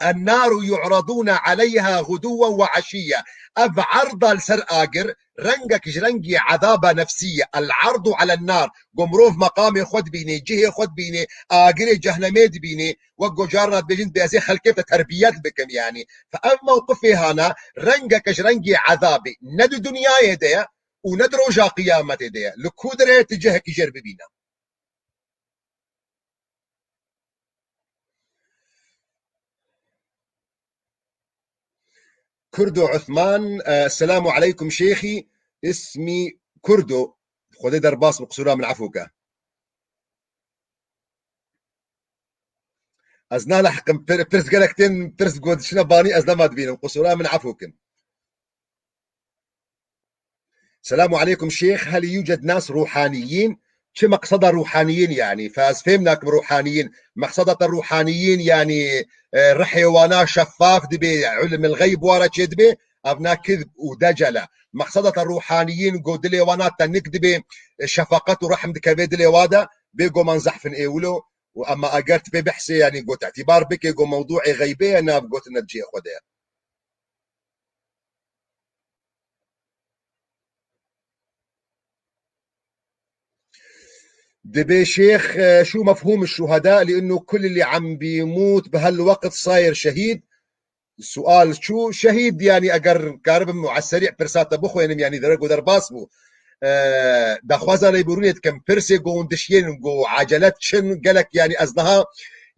"النار يعرضون عليها غدوا وعشيا." Ev erda li ser agir rengek ji rengî ezaba nefsî ye. "العرض على النار." Ku mirov meqamê xwe dibîne, cihê xwe dibîne, agirê cehnemê dibîne, wek ku carna dibêjin, dibê ez ê xelkê te terbiyet bikim, yanî. Fe ev mewqifê hana rengeke ji rengê ezabê ne di dinyayê de ye û ne di roja qiyametê de ye. Li ku dirê tu cihekî jêr bibîne. Kurdo Uthman, e, selamu aleykum şêxî, ismî Kurdo. Xwedê derbas bi, qisûra min efû ke. Ez nalehiqim, pir-, pirs gelek tên, pirs ku diçine banî ez nema dibînim. Qisûra min efû kin. Selamu aleykum şêx, هل يوجد ناس روحانيين؟ Çi meqseda ruhaniyîn yanî? Fe ez fêm nakim ruhaniyîn. Meqseda te ruhaniyîn yanî, e, rihê wana şeffaf dibe, ilmil xeyb wara çêdibe, ev na kizb û decel e. Meqseda te ruhaniyîn ku dilê wana tenik dibe, e, şefaqet û rehm dikeve dilê wa de, bêguman zehf in ê wilo. Û ema eger tu pê behsê, yanî got îtîbar bike ku mewdûê xeybê ye, nav gotin ne cihê xwe de ye. Dibê şêx, e, شو مفهوم الشهداء؟ لأنه كل اللي عم بيموت بهالوقت صاير شهيد. Sual çû, şehîd, yanî eger karibim û eserî pirsa te bixwênim, yanî derek û derbas bû. E, daxwaza lêbûrûnê dikim, pirsê ku hûn dişiyên ku ecele diçin, gelek, yanî ez niha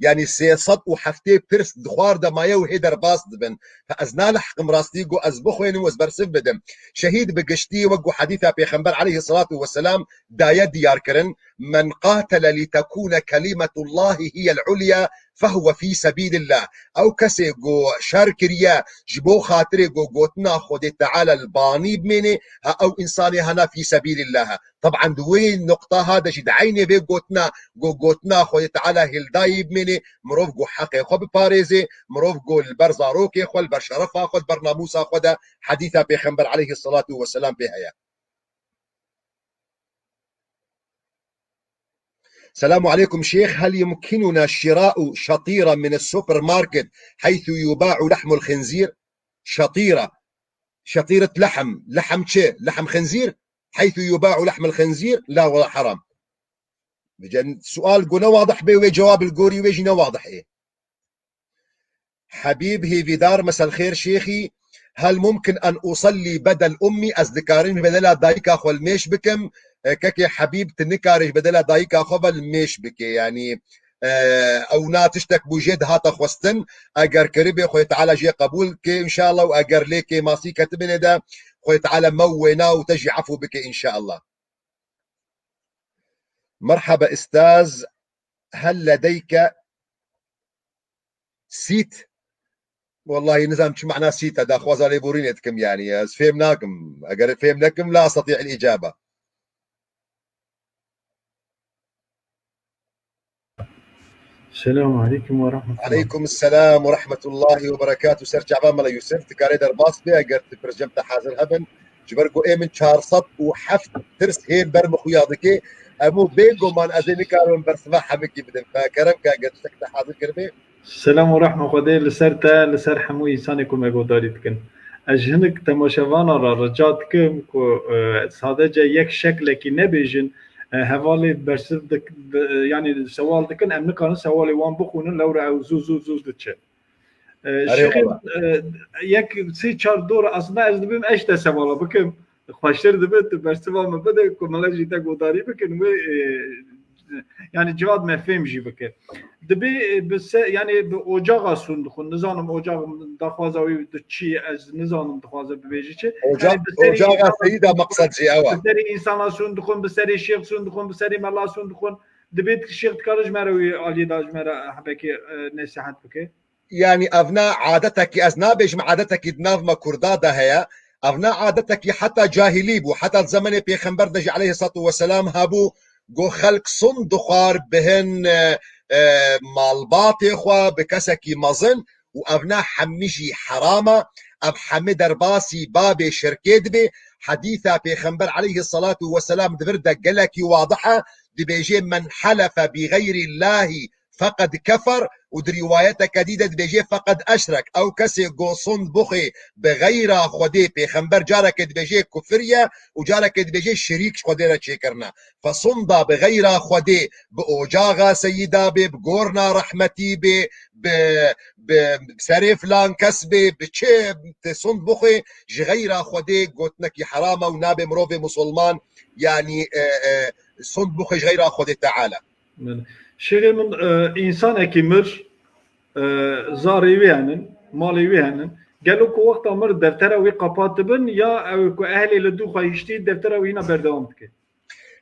Yanî sê sed û heftê pirs di xwar de maye û hê derbas dibin. Fe ez nalihiqim rastî ku ez bixwînim û ez bersiv bidim. Şehîd bi giştî wek ku hedîsa Pêxember aleyhî selatu weselam daye diyar kirin, "Men qatele li tekûne kelîmetullahî hiyel ulya fehuwe fî sebîlillah." Ew kesê ku şer kiriye ji bo xatirê ku gotina Xwedê Teala li banî bimênê, ha ew însanê hana fî sebîlillah e. Teban di wê nuqta ha de jî di eynê vê gotina, go-, gotina Xwedê Teala hildayî bimênê, mirov go heqê xwe biparêzê, mirov go li ber zarokê xwe, li ber şerefa xwe, li ber namûsa xwe de hedîsa Pêxember aleyhî selatu weselam pê heye. السلام عليكم شيخ، هل يمكننا شراء شطيرة من السوبر ماركت حيث يباع لحم الخنزير؟ شطيرة، شطيرة لحم، لحم شي، لحم خنزير، حيث يباع لحم الخنزير؟ لا والله حرام. Sual ku ne wadih bê, wê cewab li gorî wê jî ne wadih ê. Hebîb Hêvîdar, mesel xêr şêxî, hel mumkin en usalli bedel ummî, ez dikarim ji bedela dayika xwe li mêş bikim, e, kekê Hebîb, tu nikarî ji bedela dayika xwe ve li mêş bikê, yanî, e, ew na tiştek bû jê dihata xwestin, eger kiribê Xwedê Teala jê qebûl ke înşallah û eger lê kêmasî ketibinê de Xwedê Teala me û wêna û te jî efû bike înşallah. مرحبا أستاذ، هل لديك سيت؟ والله نزام شو معناه سيت، هذا خواز عليه بورين يتكم يعني، فهم ناكم، أقر فهم نكم لا أستطيع الإجابة. السلام عليكم ورحمة الله. عليكم السلام ورحمة الله وبركاته. Ser çava Mela Yusuf, dikarê derbas bê, eger tu pircem te hazir hebin. Ji ber ku ê min çar sed û heft tirs hên ber min xuya dike, hemû bêguman ez ê nikarim bersiva hemikî bidim. Fe kerem ke eger tiştek te hazir kiribê. Selam û rehma Xwedê li ser te, li ser hemû însanê ku me guhdarî dikin. Ez ji hinek temaşevana re rica dikim ku, e, sadece yek şeklekî nebêjin, e, hevalê bersiv dik-, bi-, yanî sewal dikin, em nikarin sewalê wan bixwînin, lewra ew zû, zû, zû diçe. E, Erê şêxê, wala. E, yek sê çar dor, aslında ez dibim eş te sewala bikim. Xweştir dibe tu bersiva min bide ku mele jî te guhdarî bikin wê, e, yanî civat me fêm jî bike. Dibê, e, bi se-, yanî bi ocaxa sûn dixwin. Nizanim ocax daxwaza wî di çi ye, ez nizanim dixwaze bibêje çi. Oca-, Yanî bi serî ocaxa insana seyîda sûn dixwin, meqsed jî ew e. Bi serî insana sûn dixwin, bi serî şêx sûn dixwin, bi serî mela sûn dixwin. Dibê şêx dikare ji me re wî aliyê de ji me re hebekê, e, nesîhet bike. Yanî ev ne adetekî, ez nabêjim adetekî di nav me Kurda de heye. Ev ne adetekî heta cahilî bû. Heta di zemenê Pêxember de jî aleyhissalatu vesselam hebû, ku xelk sund dixwar bihin, e, e, malbatê xwe bi kesekî mezin û ev ne hemî jî heram e. Ev hemî derbasî babê şirkê dibe. Hedîsa Pêxember aleyhissalatu vesselam di vir de gelekî wadih e. Dibêje, "Men helefe bi xeyrî Llahî feqed kefer", û di rîwayeteke dî de dibêje, "Feqed eşrek." Ew kesê go sund bixwê bi xeyra Xwedê, Pêxember careke dibêje kufir ye û careke dibêje şirîk ji Xwedê re çêkirine. Fe sunda bi xeyra Xwedê, bi ocaxa seyîda bê, bi gorna rehmetî bê, bi, bi serê filan kes bê, bi çi te sund bixwê, ji xeyra Xwedê gotinekî heram e û nabê mirovê musulman, yanî, e, e, sund bixwê ji xeyra Xwedê Teala. Belê. Şêxê min, e, însanekî mir, e, zarê wî henin, malê wî henin. Gelo ku wexta mir deftera wî qapatibin ya ew ku ehlê li dû xwe hiştî deftera wî hîna berdewam dike?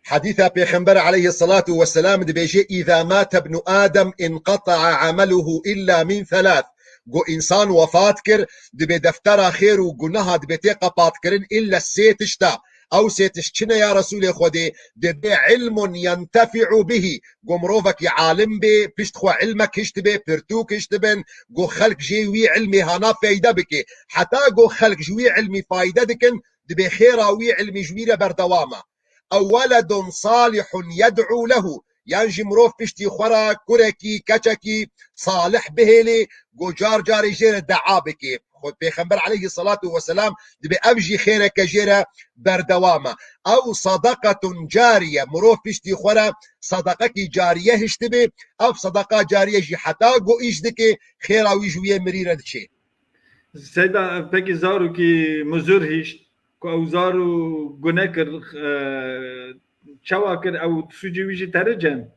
Hedîsa Pêxember aleyhissalatu vesselam dibêje, "Îza mate ibnu Adem inqata'a ameluhu illa min thalath." Go însan wefat kir, dibê deftera xêr û gunaha dibê tê qapatkirin illa sê tişta. Ew sê tişt çi ne ya Resûlê Xwedê? Dibê ilmun yentefi'u bihi. Go mirovekî alim bê, pişt xwe ilmek hiştibê, pirtûk hiştibin, go xelk jê wî ilmê hana feyde bike. Heta go xelk ji wî ilmî fayde dikin, dibê xêra wî ilmî ji wî re berdewam e. Ew weledun salihun yed'u lehu. Yan jî mirov piştî xwe re kurekî, keçekî salih bihêlê, go car carê jê re dua bike. Xwe Pêxember aleyhissalatu vesselam dibê ev jî xêreke jê re berdewam e. Ew sadaqetun cariye, mirov piştî xwe re sadaqekî cariye hiştibê, ev sadaqa cariye jî heta go îş dike, xêra wî ji wî yê mirî re diçê. Seyda, pekî zarokî muzur hişt, ku ew zaro gune kir, e, çawa kir, ew sûcê wî jî teric in?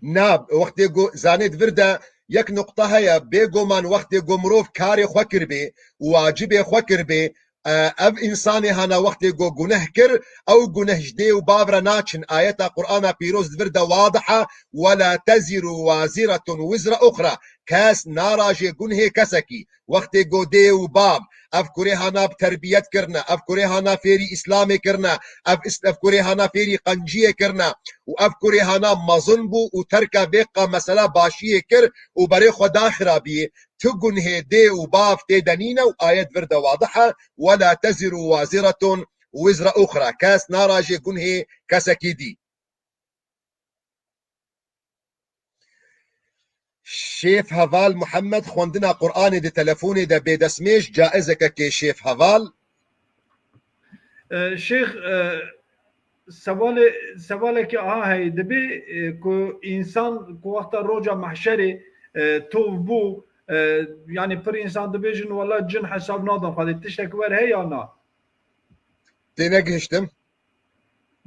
Na, wextê ku zanê di vir de yek nuqta heye, bêguman wextê ku mirov karê xwe kiribê û wacibê xwe kiribê, e, ev însanê hana wextê ku guneh kir, ew guneh ji dê û bav re naçin. Ayeta Qur'ana pîroz di vir de wadih e, "Wela teziru waziretun wizra uxra." Kes narajê gunhê kesekî. Wextê ku dê û bav ev kurê hana bi terbiyet kirine, ev kurê hana fêrî Îslamê kirine, ev is-, ev kurê hana fêrî qenciyê kirine û ev kurê hana mezin bû û terka vê qa mesela başiyê kir û berê xwe da xirabiyê, tu gunhê dê û bav tê de nîne û ayet vir de wadih e, "Wela teziru waziretun wizra uxra." Kes narajê gunhê kesekî dî. Şêf Heval Muhammed, xwendina Qur'anê di telefonê de bê destmêj, caizeke kê Şêf Heval? E, Şêx, e, sewalê, sewalekî aha heye, dibê, e, ku însan ku wexta roja mehşerê, e, tov bû, e, yanî pir însan dibêjin, "Wela cin hesab nadin Xwedê." Tiştek wer heye ya na? Tênegihiştim.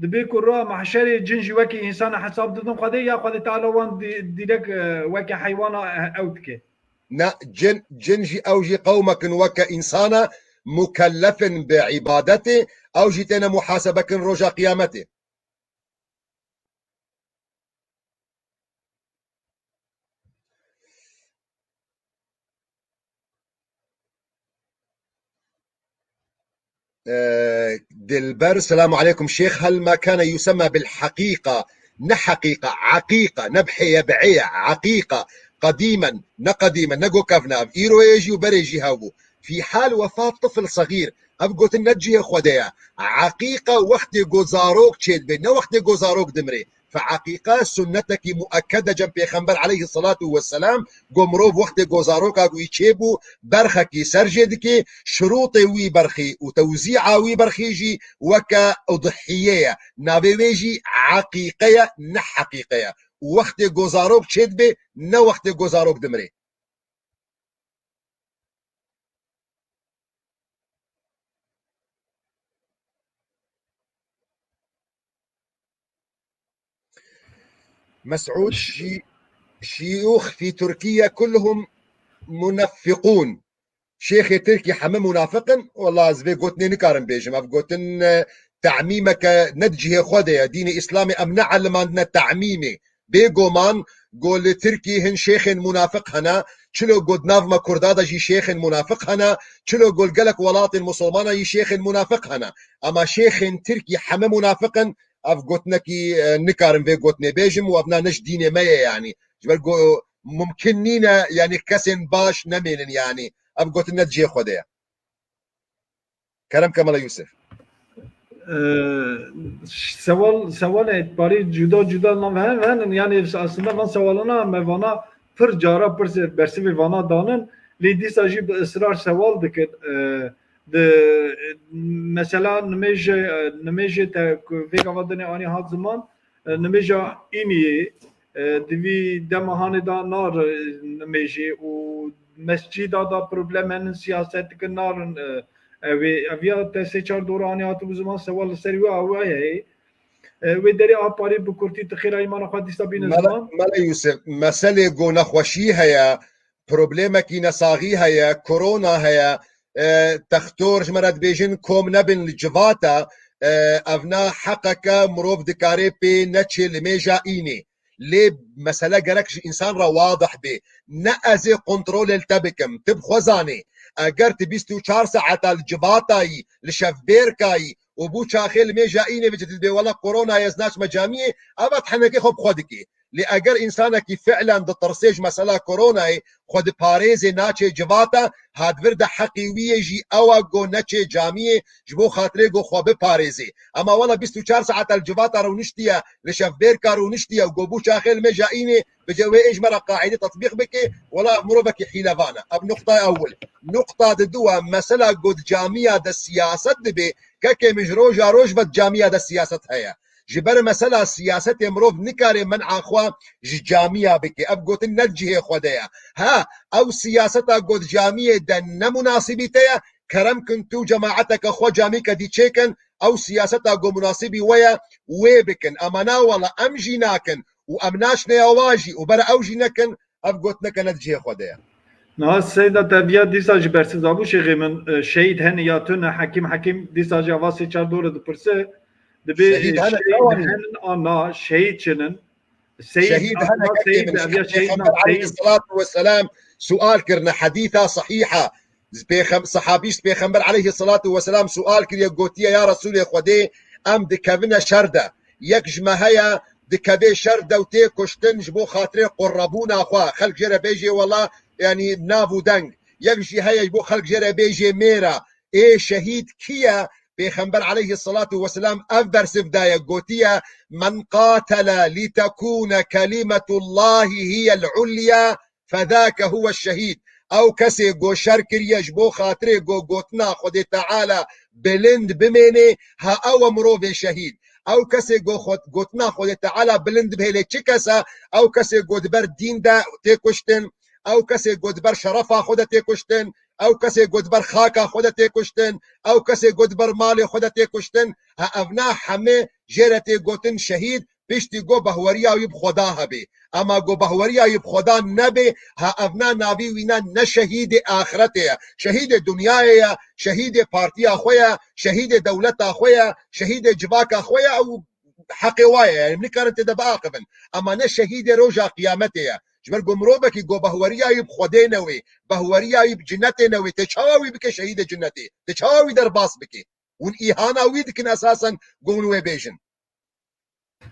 Dibê ku roja mehşerê cin jî wekî însan hesab didin Xwedê, ya Xwedê Teala wan dî-, dîrek, e, wekî heywana, e, ew dike? Na, cin, cin jî ew jî qewmek in weke însana, mukellef in bi îbadetê, ew jî têne muhasebe kirin roja qiyametê. Ee, Dilber, selamu aleykum. Şêx, hel ma kana yusemma bil haqiqa, ne haqiqa, aqiqa, ne bi hê ye, bi ê ye, aqiqa, qedîmen, ne qedîmen, ne go kevna, îro yê jî û berê jî hebû. Fî hal wefat tifl segîr, ev gotin ne cihê Xwedê ye. Aqiqa wextê go zarok çêdibe, ne wextê go zarok dimrê. Fe aqiqa sunnetekî muekked e cem Pêxember aleyhisselatu vesselam, go mirov wextê go zaroka wî çêbû, berxekî ser jê dike, şirûtê wî berxî û tewzî'a wî berxî jî weke udhiyê ye. Navê wê jî aqiqe ye, ne heqîqe ye. Û wextê go zarok çêdibe, ne wextê go zarok dimrê. Mes'ud, şi-, şiyûx fî Tirkiye kulluhum muneffiqûn. Şêxê Tirkî heme munafiq in? Wela ez vê gotinê nikarim bêjim. Ev gotin, e, te'mîmeke ne di cihê xwe de ye. Dînê Îslamê em neelimandine te'mîmê. Bêguman ku li Tirkî hin şêxên munafiq hene, çilo ku di nav me Kurda de jî şêxên munafiq hene, çilo ku li gelek welatên musulmana jî şêxên munafiq hene. Ema şêxên Tirkî heme munafiq in, ev gotinekî, e, nikarim vê gotinê bêjim û evna ne ji dînê me ye yanî. Ji ber ku mumkin nîne, yanî kesên baş nemênin yanî. Ev gotin ne di cihê xwe de ye. Kerem ke Mela Yûsif. Ee, sewal, sewalê parî cuda cuda nan hev henin. Yanî aslında van sewalana me vana pir cara pirsê bersivê vana danin. Lê dîsa jî bi israr sewal dikin. Ee, di, mesela nimêje, nimêje te ku vê gava dinê anî hat ziman, e, nimêja Îniyê, e, di vî dema hanê de nar, e, nimêjê û mescîda da problem henin, siyaset dikin, narin, e, ew ê, ev ya te sê çar dora anî hatibû ziman, sewal li ser wê awe heye. E, wê derê a parî bi kurtî tu xêra îmana xwe dîsa bîne Mele-, ziman. Mele Yûsif, meselê ku nexweşî heye, problemekî nesaxî heye, korona heye, e, textor ji me re dibêjin kom nebin li civata, e, evna heqeke mirov dikare pê neçê li mêja Înê. Lê mesele gerek ji însan re wadih bê. Ne ez ê kontrolê li te bikim. Tu bi xwe zanê. Eger tu bîst û çar saeta li civatayî, li şevbêrkayî û bû çaxê li mêja Înê vêce tu dibê wela korona ye ez naçime camiyê, eva tu henekê xwe bi xwe dikê. Lê eger însanekî fi'len ditirsê ji mesela koronayê, xwe diparêzê naçê civata, hadvir de heqî wî yê jî ew e go neçê camiyê ji bo xatirê go xwe biparêzê. Ema wela bîst û çar saeta li civata rûniştiye, li şevbêrka rûniştiye û go bû çaxê li mêja Înê, bêje wê ê ji me re qaîde tetbîq bike, wela ev mirovekî hîlevan e. Ev nuqtaya ewil. Nuqta di du e, mesela go di camiya de siyaset dibe, kekê min ji roja roj ve di camiya de siyaset heye. Ji ber mesela siyasetê mirov nikare men'a xwe ji camiya bike. Ev gotin ne di cihê xwe de ye. Ha, ew siyaseta ku di camiyê de ne munasibî te ye, kerem kin tu cemaeteke xwe camîke dî çêkin, ew siyaseta ku munasibî we ye, wê bikin. Ema na wela em jî nakin û em naşine ya wa jî û bere ew jî nekin, ev gotineke ne di cihê xwe de ye. Niha Seyda te viya dîsa jî bersiv dabû şêxê min, e, şehîd hene ya tune, hekîm, hekîm dîsa jî ava sê çar dore dipirse, dibê, Şehîd e, hene, şehîd henin an na, şehîd çinin? Seyîd, şehîd hene, aslında kekê seyîd, min, ev ya şehîd Pêxember na, seyîd. Aleyhisselatu vesselam sual kirine, hedîsa sehîha. Pêxem-, sehabî ji Pêxember aleyhisselatu vesselam sual kiriye, gotiye, ya Resûlê Xwedê, em dikevine şer de. Yek ji me heye, dikeve şer de û tê kuştin ji bo xatirê qurrebûna xwe. Xelk jê re bêjê wela, yanî nav û deng. Yek jî heye ji bo xelk jê re bêjê mêra. Ê şehîd kî ye? Pêxember aleyhisselatu vesselam ev bersiv daye, gotiye, "Men qatele litekune kelimetullahi hiyel ulya, fezake huwe şehîd." Ew kesê go şer kiriye ji bo xatirê go gotina Xwedê Teala bilind bimênê, ha ew e mirovê şehîd. Ew kesê go xwe-, gotina Xwedê Teala bilind bihêle çi kes e? Ew kesê go di ber dîn de tê kuştin, ew kesê go di ber şerefa xwe de tê kuştin, ew kesê go di ber xaka xwe de tê kuştin, ew kesê go di ber malê xwe de tê kuştin, ha evna hemê jê re tê gotin şehîd, piştî go behweriya wî bi Xweda hebê. Ema go behweriya wî bi Xweda nebê, ha evna navî wî ne, ne şehîdê axretê ye. Şehîdê dinyayê ye, şehîdê partiya xwe ye, şehîdê dewleta xwe ye, şehîdê civaka xwe ye, ew heqê wa ye. Yanî nikarin tê de biaqivin. Ema ne şehîdê roja qiyametê ye. Ji ber ku mirovekî ku behweriya wî bi Xwedê newê, behweriya wî bi cinetê newê, tê çawa wî bike şehîdê cinetê? Tê çawa wî derbas bike? Hûn îhana wî dikin esasen ku hûn wê bêjin.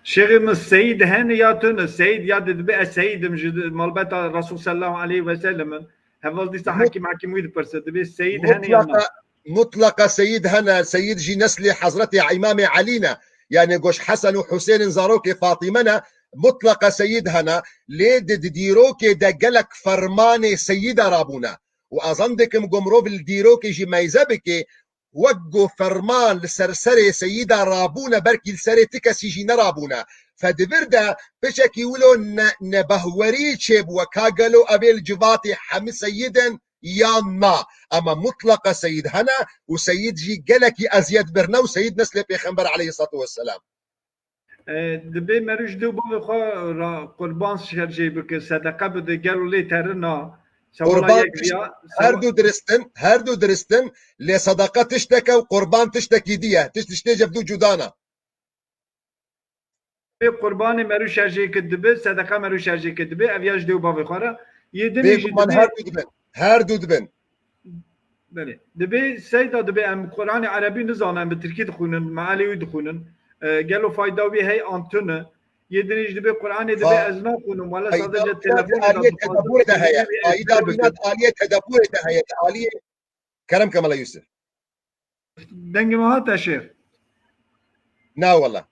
Şêxê min, seyîd hene ya tune? Seyîd ya di dibe ez seyîd im, ji malbeta Resul sallallahu aleyhi ve sellem in. Heval dîsa Mut-, hekîm, hekîm wî dipirse, dibe seyîd hene ya na? Mutlaqa, mutlaqa seyîd hene. Seyîd jî neslê Hezretê Îmamê Elî ne. Yani goş Hesen û Husênin zarokê Fatîme ne. Mutlaqa seyîd hene. Lê di, di dîrokê de gelek fermanê seyîda rabûne. Û azan dikim ku mirov li dîrokê jî meyze bike, wek ku ferman li ser serê seyîda rabûne, belkî li serê ti kesî jî nerabûne. Fedivir de piçekî wilo ne, nebehwerî çêbûye ka gelo ev ê li civatê hemî seyîd in yan na. Ema mutlaqa seyîd hene û seyîd jî gelekî eziyet birine û seyîd neslê Pêxember aleyhisselatu vesselam. E, dibê merû ji dê û bavê xwe re qurban şerjê bike, sedeqe bide, gelo lê terina? Sewala Qurban yek tişt-, viya, her sewa- du dirist in, her du dirist in, lê sedeqe tiştek e û qurban tiştekî dî ye. Tişt, tiştê ji hev du cuda ne. Dibê qurbanê merû şerjê ke dibe, sedeqe merû şerjê ke dibe, ev ya ji dê û bavê xwe re. Yê dinê jî Bêguman dibê her du dibin. Her du dibin. Belê. Dibê Seyda, dibê em Qur'anê Erebî nizanin, em bi Tirkî dixwînin, mealê wî dixwînin. E, gelo fayda wî hey an tune? Yê dinê jî dibê Qur'anê dibê Fa-, ez naxwînim, wele fayda sadece wîna di telefonê de aliyê dixwazim, tedeburê de heye. Fayda wîna di aliyê tedeburê de heye, di aliyê. Kerem ke Mela Yusuf. Dengê me hate şêx? Na wele.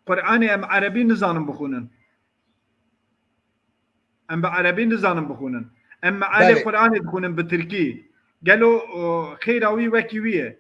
Qur'anê em erebî nizanin bixwînin. Em bi erebî nizanin bixwînin. Em mealê Belê. Qur'anê dixwînin bi tirkî. Gelo, o, xêra wî wekî wî ye?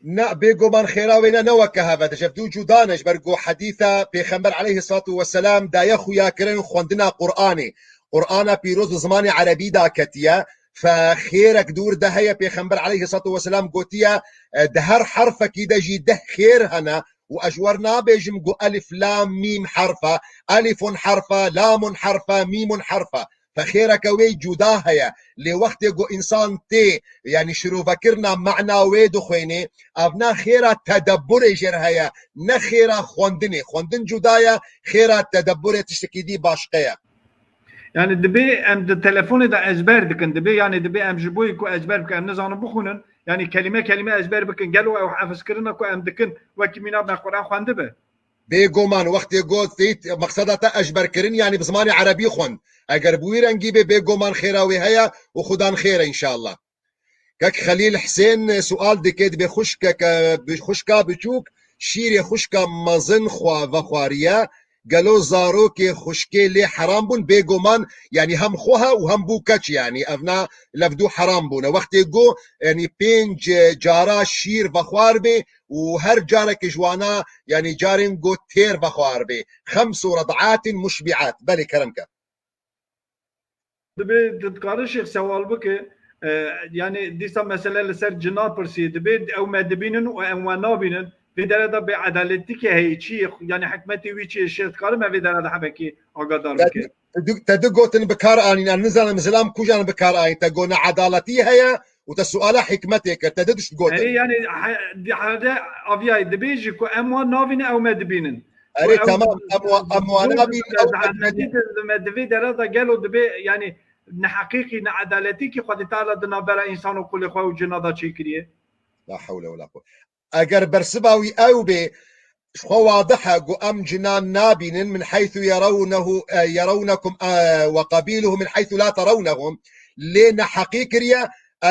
Na, bêguman xêra wê ne, ne weke hev e. Ji hev du cuda ne, ji ber ku hedîsa Pêxember aleyhisselatu vesselam daye xuyakirin xwendina Qur'anê. Qur'ana pîroz bi zimanê erebî daketiye. Fe xêrek di wir de heye, Pêxember aleyhisselatu vesselam gotiye, e, di her herfekî de jî deh xêr hene û ez ji we re nabêjim ku elif, lam, mîm herf e. Elifun herf e, lamun herf e, mîmun herf e. Fe xêreke wê cuda heye. Lê wextê ku însan tê, yanî şirovekirina mana wê dixwênê, evna xêra tedebburê jê re heye, ne xêra xwendinê. Xwendin cuda ye, xêra tedebburê tiştekî dî başqe ye. Yani dibê em di telefonê de ezber dikin, dibê, yani dibê em ji bo ku ezber bikin, em nizanin bixwînin, yani kelîme kelîme ezber bikin. Gelo ew hefizkirina ku em dikin, wekî mîna me Quran xwendibe? Bêguman, wextê got Seyîd, mexseda te ezberkirin, yani bi zimanê erebî xwend. Eger bi wî rengî bê, bêguman xêra wê heye û xudan xêr e înşallah. Kek Xelîl Hisên sual dike, dibê xwişkeke, bi-, xwişka biçûk şîrê xwişka mezin xwe vexwariye. Gelo zarokê xwişkê lê heram bûn? Bêguman, yanî hem xwe he û hem bû keç, yanî evna levdû heram bûne. Wextê got, yanî pênc cara şîr vexwar bê û her carekê ji wana, yanî carên got têr vexwar bê. Xemsu red'atin muşbi'at. Belê, kerem ke. Dibê tu dikarî şêx sewal bike, E, yani dîsa mesele li ser cina pirsî dibê, ew me dibînin û em we nabînin. Vê dere de bêedaletîkê heye çi ye? Yani hikmetê wî çi ye? Şêx, dikarim me vê dere de hebekî agadar bikin? Te du, te du gotin bi kar anîn, em nizanim zilam kujan bi kar anîn. Te got needaletî heye û te suala hikmetê kir. Te du tişt gotin. Erê, yani he-, di herde aviyayê dibêjî ku em wan navînin, ew me dibînin. Erê, temam, em wa-, em wan nabînin, ew me dibînin. Me di vê dere de gelo dibê, yani neheqîqî, needaletîkî Xwedê Teala di navbera însan û qulê xwe û cina de çêkiriye? La hewle wela quwwete. Eger bersiva wî ew bê, ji xwe wadih e ku em cinan nabînin, min heythu yerawnehu, e, yerawnekum, e, ve qabiluhu min heythu la terawnehum, lê neheqî kiriye.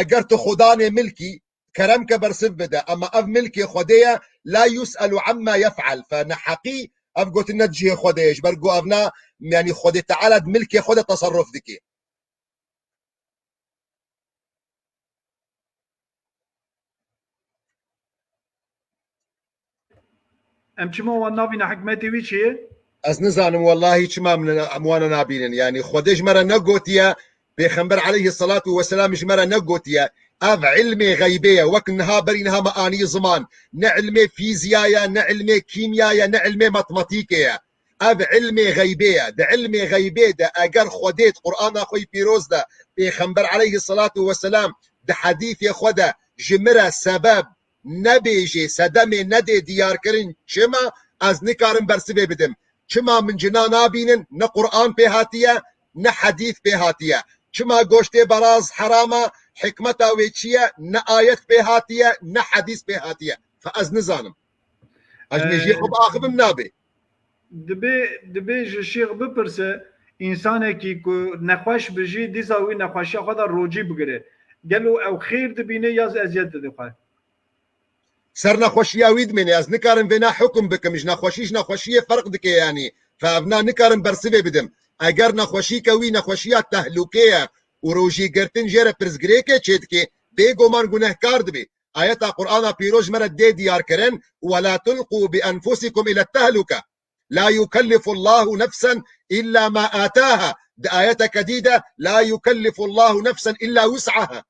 Eger tu xudanê milkî, kerem ke bersiv bide, ema ev milkê Xwedê ye, la yus'elu amma yef'el, fe neheqî ev gotin ne di cihê Xwedê ye, ji ber ku ev na, yani Xwedê Teala di milkê xwe de teserruf dike. Em çima wan navîne, hikmetê wî çi ye? Ez nizanim wellahî çima min, em wana nabînin. Yani Xwedê ji me re negotiye, Pêxember aleyhisselatu vesselam ji me re negotiye. Ev ilmê xeybê ye. Wek niha, berî niha me anî ziman. Ne ilmê fîziya ye, ne ilmê kîmya ye, ne ilmê matematîkê ye. Ev ilmê xeybê ye. Di ilmê xeybê de eger Xwedê di Qur'ana xwe yî pîroz de, Pêxember aleyhisselatu vesselam di hedîfê xwe de ji min re sebeb nebêjê, sedemê nedê diyarkirin, çima ez nikarim bersivê bidim? Çima min cina nabînin? Ne Qur'an pê hatiye, ne hedîf pê hatiye. Çima goştê beraz heram e? Hikmeta wê çi ye? Ne ayet pê hatiye, ne hedîs pê hatiye. Fe ez nizanim. Ez Ee, mêjiyê xwe biaxivim, nabê. Dibê, dibê ji şêx bipirse, însanekî ku nexweş bijî, dîsa wî nexweşiya xwe de rocî bigire. Gelo ew xêr dibîne ya eziyet dide xwe? Ser nexweşiya wî dimêne. Ez nikarim vêna hukum bikim. Ji nexweşî, ji nexweşiyê ferq dike yanî. Fe evna nikarim bersivê bidim. Eger nexweşîke wî nexweşiya tehlûkê ye û rojî girtin jê re pirsgirêkê çêdike, bêguman gunehkar dibe. Ayeta Qur'ana pîroz ji me re dê diyarkirin: "Ve la tulqu bi enfusikum ile tehluke. La yukellifu Allahu nefsen illa ma ataha." Di ayeteke dî de, "La yukellifu Allahu nefsen illa wus'aha."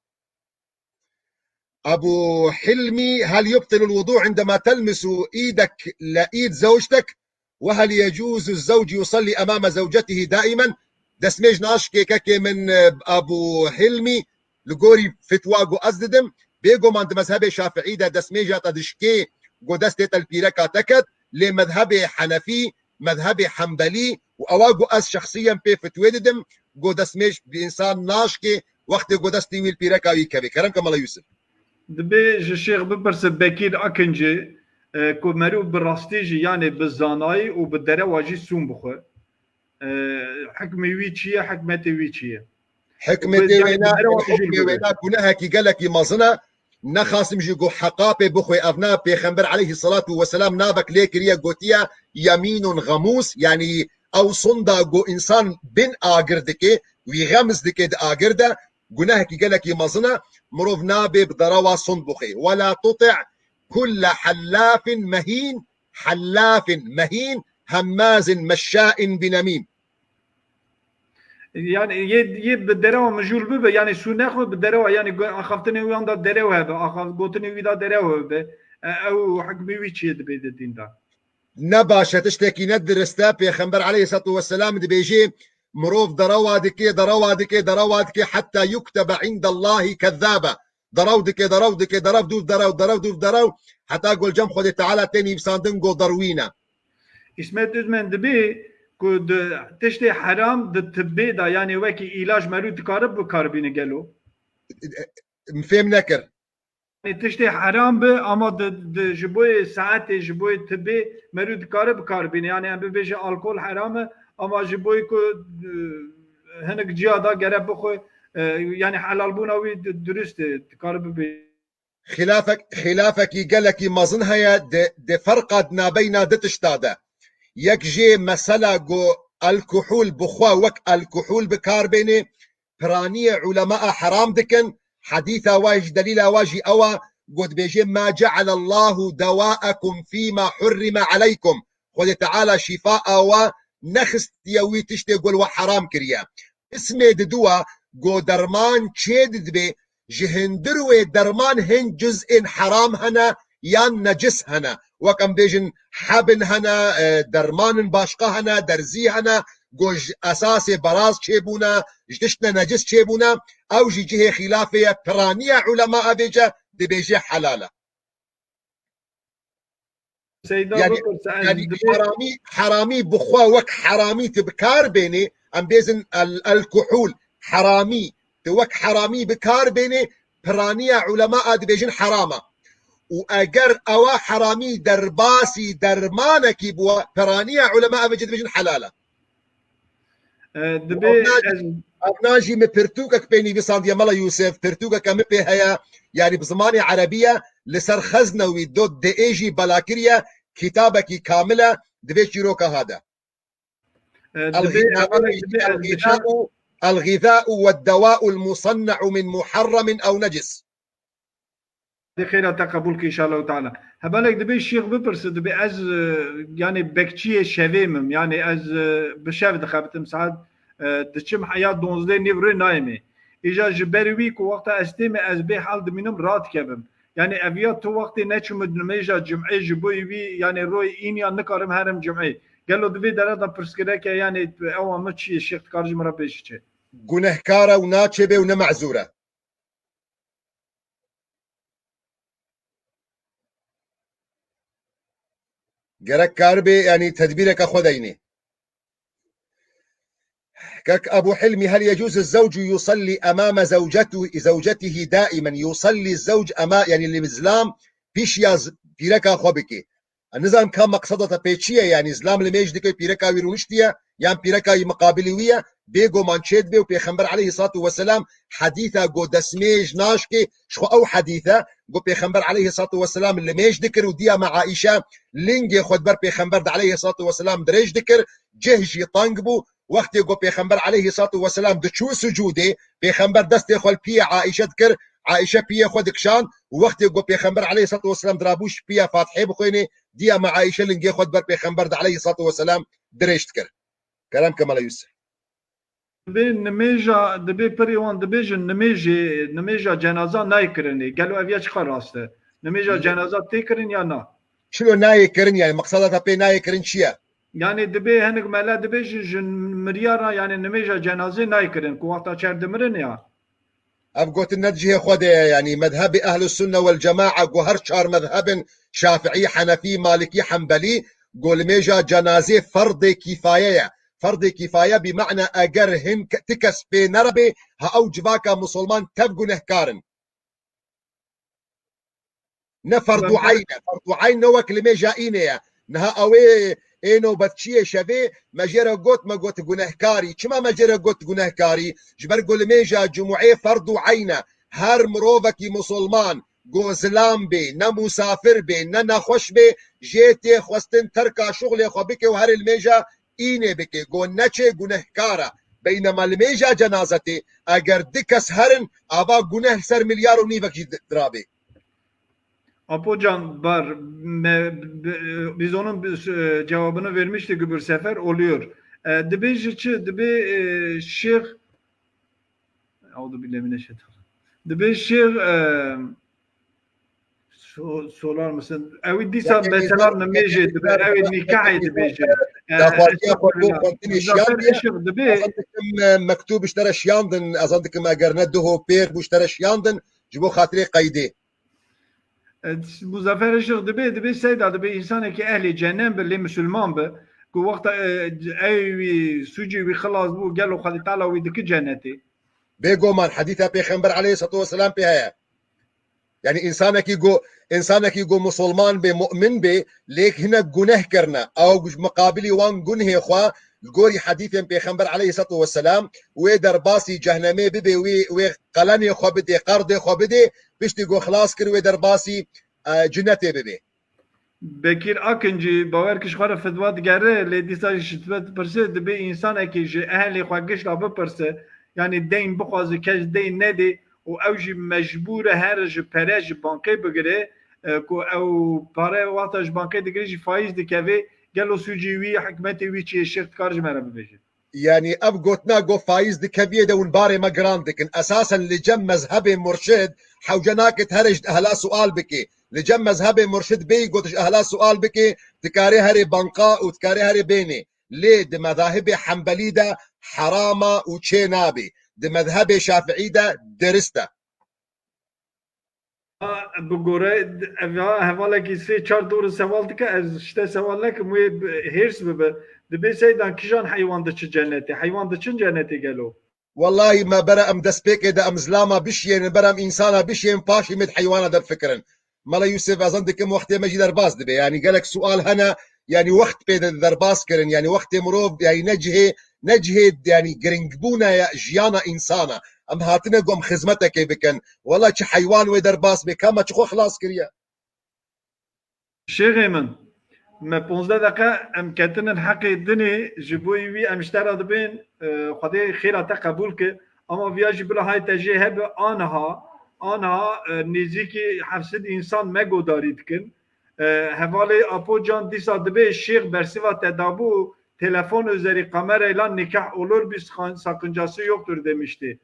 Abu Hilmi: "Hel yubtilul wudu indema telmisu idek le id zewctek? Ve hel yecuzu zewcu yusalli emame zewcetihi daimen?" Destmêj naşkê kekê min, e, Abu Hilmi, li gorî fetwa ku ez didim, bêguman di mezhebê Şafiî de destmêja te dişkê ku destê te li pîreka te ket, lê mezhebê Henefî, mezhebê Hembelî û ewa ku ez şexsiyen pê fetwê didim, ku destmêj bi însan naşkê wextê ku destê wî li pîreka wî kevê. Kerem ke Mela Yûsif. Dibê ji Şêx bipirse Bekîr Akincî, e, ku meriv bi rastî jî, yanê bi zanayî û bi derewa jî sûn bixwe. E, hikmê wî çi ye, hikmetê wî çi ye? Hikmetê wê ne, hikmê wê ne gunehekî gelekî mezin e. Nexasim jî ku heqa pê bixwe, ev ne Pêxember aleyhisselatu vesselam navek lê kiriye, gotiye yemînun xemûs, yanî ew sonda ku însan bin agir dike, wî xemiz dike di agir de, gunehekî gelekî mezin e, mirov nabê bi derewa sond bixwe. "Ve la tuti' kulle hellafin mehîn, hellafin mehîn, hemmazin meşşain binemîm." Yani yê, yê bi derewa mijûl bibe, yani sûn nexwe bi derewa, yani go-, axaftinê wî anda derew hebe, axaf-, gotinê wî da derew hebe. E, ew hikmê wî çi ye dibê di dîn de? Ne baş e, tiştekî ne dirist e. Pêxember aleyhisselatu vesselam dibêje, mirov derewa dike, derewa dike, derewa dike, hetta yuktebe indallahi kezzaba. Derew dike, derew dike, derew dûv derew, derew dûv derew, heta ku li cem Xwedê Teala tê nivîsandin ku derwîn e. Îsmet Uzmen dibê ku di tiştê heram di tibbê de, yanê wekî îlac, meriv dikare bikar bîne gelo? Min fêm nekir. Yanî tiştê heram bi, ama di, di, ji bo yê saetê, ji bo yê tibê meriv dikare bikar bîne. Yanî em bibêje alkol heram e, ama ji bo yê ku, e, hinek ciya da gere bixwe, e, yanî helalbûna wî di, dirust e, dikare bibê. Xilafek-, xilafekî gelekî mezin heye di, di ferqa di nabeyna di tişta de. Yek jê mesela ku alkohol bi xwe wek alkohol bikar bêne, piraniyê ulemaa heram dikin. Hedîsa wa jî, delîla wa jî ew e, ku dibêje, "Ma cealallahu dewaakum fîma hurrime aleykum." Xwedê Teala şîfa awa nexistiye wî tiştê ku li we heram kiriye. Qismê diduwa ku derman çê didibê, Ji hindir wê derman hin cizên heram hene yan necis hene. Wek em bêjin hebin hene, e, dermanin başqa hene, derzî hene, ku ji esasê beraz çêbûne, ji tiştine necis çêbûne, ew jî cihê xîlafê ye, piraniya ulema avêce dibêje helal e. Seyda Yani, bipirse, ez yani dibê heramî, heramî bi xwe wek heramî tu bi kar bênê, em bêzin el, el kuhul, heramî, tu wek heramî bi kar bênê, piraniya ulema a dibêjin heram e. Û eger ewa heramî derbasî dermanekî bû, piraniya ulema ev jî dibêjin helal e. E, dibê Evna jî, ez evna jî min pirtûkek pê nivîsandiye, Mela Yûsif, pirtûkeke min pê heye, yanî bi zimanê erebî ye, li ser Xeznewî dot D E jî bela kiriye, kitabekî kamil e, di vê çîroka ha de. E, dibê El-Ghî-, hevalek dibê ez bişim. El-Ghîzâ'u, El-Ghîzâ'u ve Dewâ'ul Musanne'u min Muharremin ew Necis. Dê xêra te qebûl ke, înşallahu teala. Hevalek dibê şêx bipirse, dibê ez, e, yanî bekçiyê şevê mim, yanî ez, e, bi şev dixebitim, saet, e, diçim heya donzdeh nîv rê nayêmê. Îja ji ber wî ku wexta ez têmê ez bê hal dimînim, radikevim. Yanî ev ya tu wextê neçûmit nimêja cum'ê ji bo wî, yanî royê înî ya nikarim herim cum'ê. Gelo di vê dere de pirsgirêk e, yanî ewa min çi ye, şêx dikar ji min re bêjî çi? Gunehkar e û naçêbe û ne mezûr e. Gerek karibê, yanî tedbîreke xwe deynê. Kek Ebu Hilmî, hel yecuzu zewcu yusalli emame zewcetu-, zewcetihi daimen? Yusalli zewc ema-, yanî li zilam pîşiya z-, pîreka xwe bike? Ez nizanim ka meqseda te pê çi ye, yanî zilam li mêj dike, pîreka wî rûniştiye, yan pîreka yî miqabilî wî ye, bêguman çê dibe û Pêxember aleyhissalatu vesselam hedîsa ku destmêj naşkê, ji xwe ew hedîs e ku Pêxember aleyhissalatu vesselam li mêj dikir û diya me Aîşe lingê xwe di ber Pêxember de aleyhissalatu vesselam dirêj dikir, cih jî teng bû. Wextê ku Pêxember aleyhissalatu vesselam diçû sucûdê, Pêxember destê xwe li piyê Aîşe dikir, Aîşe piyê xwe dikişand û wextê ku Pêxember aleyhissalatu vesselam dirabû ji piya Fatihê bixwênê, diya me Aîşe lingê xwe di ber Pêxember de aleyhissalatu vesselam dirêj dikir. Kerem ke Mela Yûsif. Dibê nimêja, dibê pirê wan dibêjin nimêjê, nimêja cenaza nayê kirinê. Gelo ev ya çiqas rast e? Nimêja Ne- cenaza tê kirin ya na? Çilo nayê kirin, yani meqseda te pê nayê kirin çi ye? Yani dibê hinek mele dibêjin ji mirya re, yani nimêja cenazê nayê kirin ku wexta çer dimirin ya. Ev gotin ne di cihê xwe de ye, yanî mezhebê Ehlus Sunne wel Cema'a ku her çar mezhebin, Şafi'î, Henefî, Malikî, Henbelî, ku limêja cenazê ferdê kîfaye ye. Ferdê kîfaye bi ma'na eger hin ke-, ti kes pê nerebe, ha ew civaka musulman tev gunehkar in. Ne ferdu eyn e. Ferdu eyn ne wek limêja înê ye. Niha ew ê, ê nobetçiyê şevê me jê re got, me got gunehkarî. Çima me jê re got gunehkarî? Ji ber ku limêja cumûeyê ferdu eyn e. Her mirovekî musulman, ku zilam bê, ne musafir bê, ne nexweş bê, jê tê xwestin terka şuxlê xwe bike û herê limêja înê bike, ku neçê gunehkar e. Beynema limêja cenazetê, eger di kes herin, ava guneh li ser milyar û nîvek jî di-, dirabê. Apo Can, bar, me, bi-, bizonin bi-, e, cevabını vermiştik öbür sefer, oluyor. E, dibê ji çi, dibê, e, şêx, Euzu billahi mineşşeytan. Dibê şêx, e, so-, sorar mısın? Ew dîsa mesela nimêjê dibe, ew nîkahê dibêje. E, daxwaziya xwe bo xwendinê şiyan Muzaffer diye. Işık dibê. Ez dikim, e, mektûb ji te re şiyandin, ez dikim eger ne duho pêr bû ji te re şiyandin, ji bo xatirê qeydê. E, Muzaffer Işık dibê, dibê Seyda dibê însanekî ehlê cehennem bi, lê misilman bi, ku wexta, e, ew wî sûcê wî xilas bû, gelo Xwedê Teala wî diki cennetê? Bêguman hedîsa Pêxember aleyhissalatu vesselam pê heye. Yani însanekî ku, însanekî ku musulman bê, mu'min bê, lê hinek guneh kirine, ew ji miqabilî wan gunhê xwe li gorî hedîsên Pêxember aleyhissalatu vesselam wê derbasî cehnemê bibe, wê, wê qelenê xwe bidê, qerdê xwe bidê, piştî ku xilas kir wê derbasî, e, cinetê bibe. Bekir Akıncı, bawer ki ji xwe re fetwa digere, lê dîsa ji te dipirse, dibê însanekî ji ehlê xwe gişt re bipirse, yanî deyn bixwaze, kes deyn nedê û ew jî mecbûr e here ji pere ji bankê bigire, e, ku ew pare wexta ji bankê digire jî faîz dikeve, gelo sûcê wî, hikmetê wî çi ye, şêx dikar ji me re bibêje? Yanî ev gotina ku faiz dikeviyê de hûn barê me giran dikin. Esasen li cem mezhebê murşid hewce nake here ji ehla sual bike. Li cem mezhebê murşid bêyî got ji ehla sual bike, dikarê herê banka û dikarê herê bênê. Lê di mezahibê hembelî de herama û çê nabe. Di mezhebê şafiî de dirist e. Bi gore ev ya hevalekî sê çar dor sewal dike, ez ji te sewal nekim, wê hêrs bibe. Dibê seydan kijan heywan diçi cennetê? Heywan diçin cennetê gelo? Wellahî me bere em destpêkê de em zilama bişiyênin, bere em însana bişiyên, paşî me di heywana de bifikirin. Mela Yûsif, ez zan dikim wextê me jî derbas dibe. Yanî gelek sual hene, yanî wext pê de derbas kirin. Yanî wextê mirov, yanî ne cihê, ne cihê, yanî giringbûna ya jiyana însana. Em hatine ku em xizmetekê bikin. Wela çi heywan wê derbas bê, ka me çi xwe xilas kiriye? Şêxê min, me ponzdeh deqe em ketinin heqê dinê, ji bo wî em ji te re dibên, e, Xwedê xêra te qebûl ke. Ama viya jî bila hay te jê hebe, aniha, aniha, e, nêzîkî heft sed însan me godarî dikin. E, hevalê Apo Can dîsa dibê şêx bersiva te dabû, telefon üzeri kamerayla nikah olur, bir sakın-, sakıncası yoktur demişti.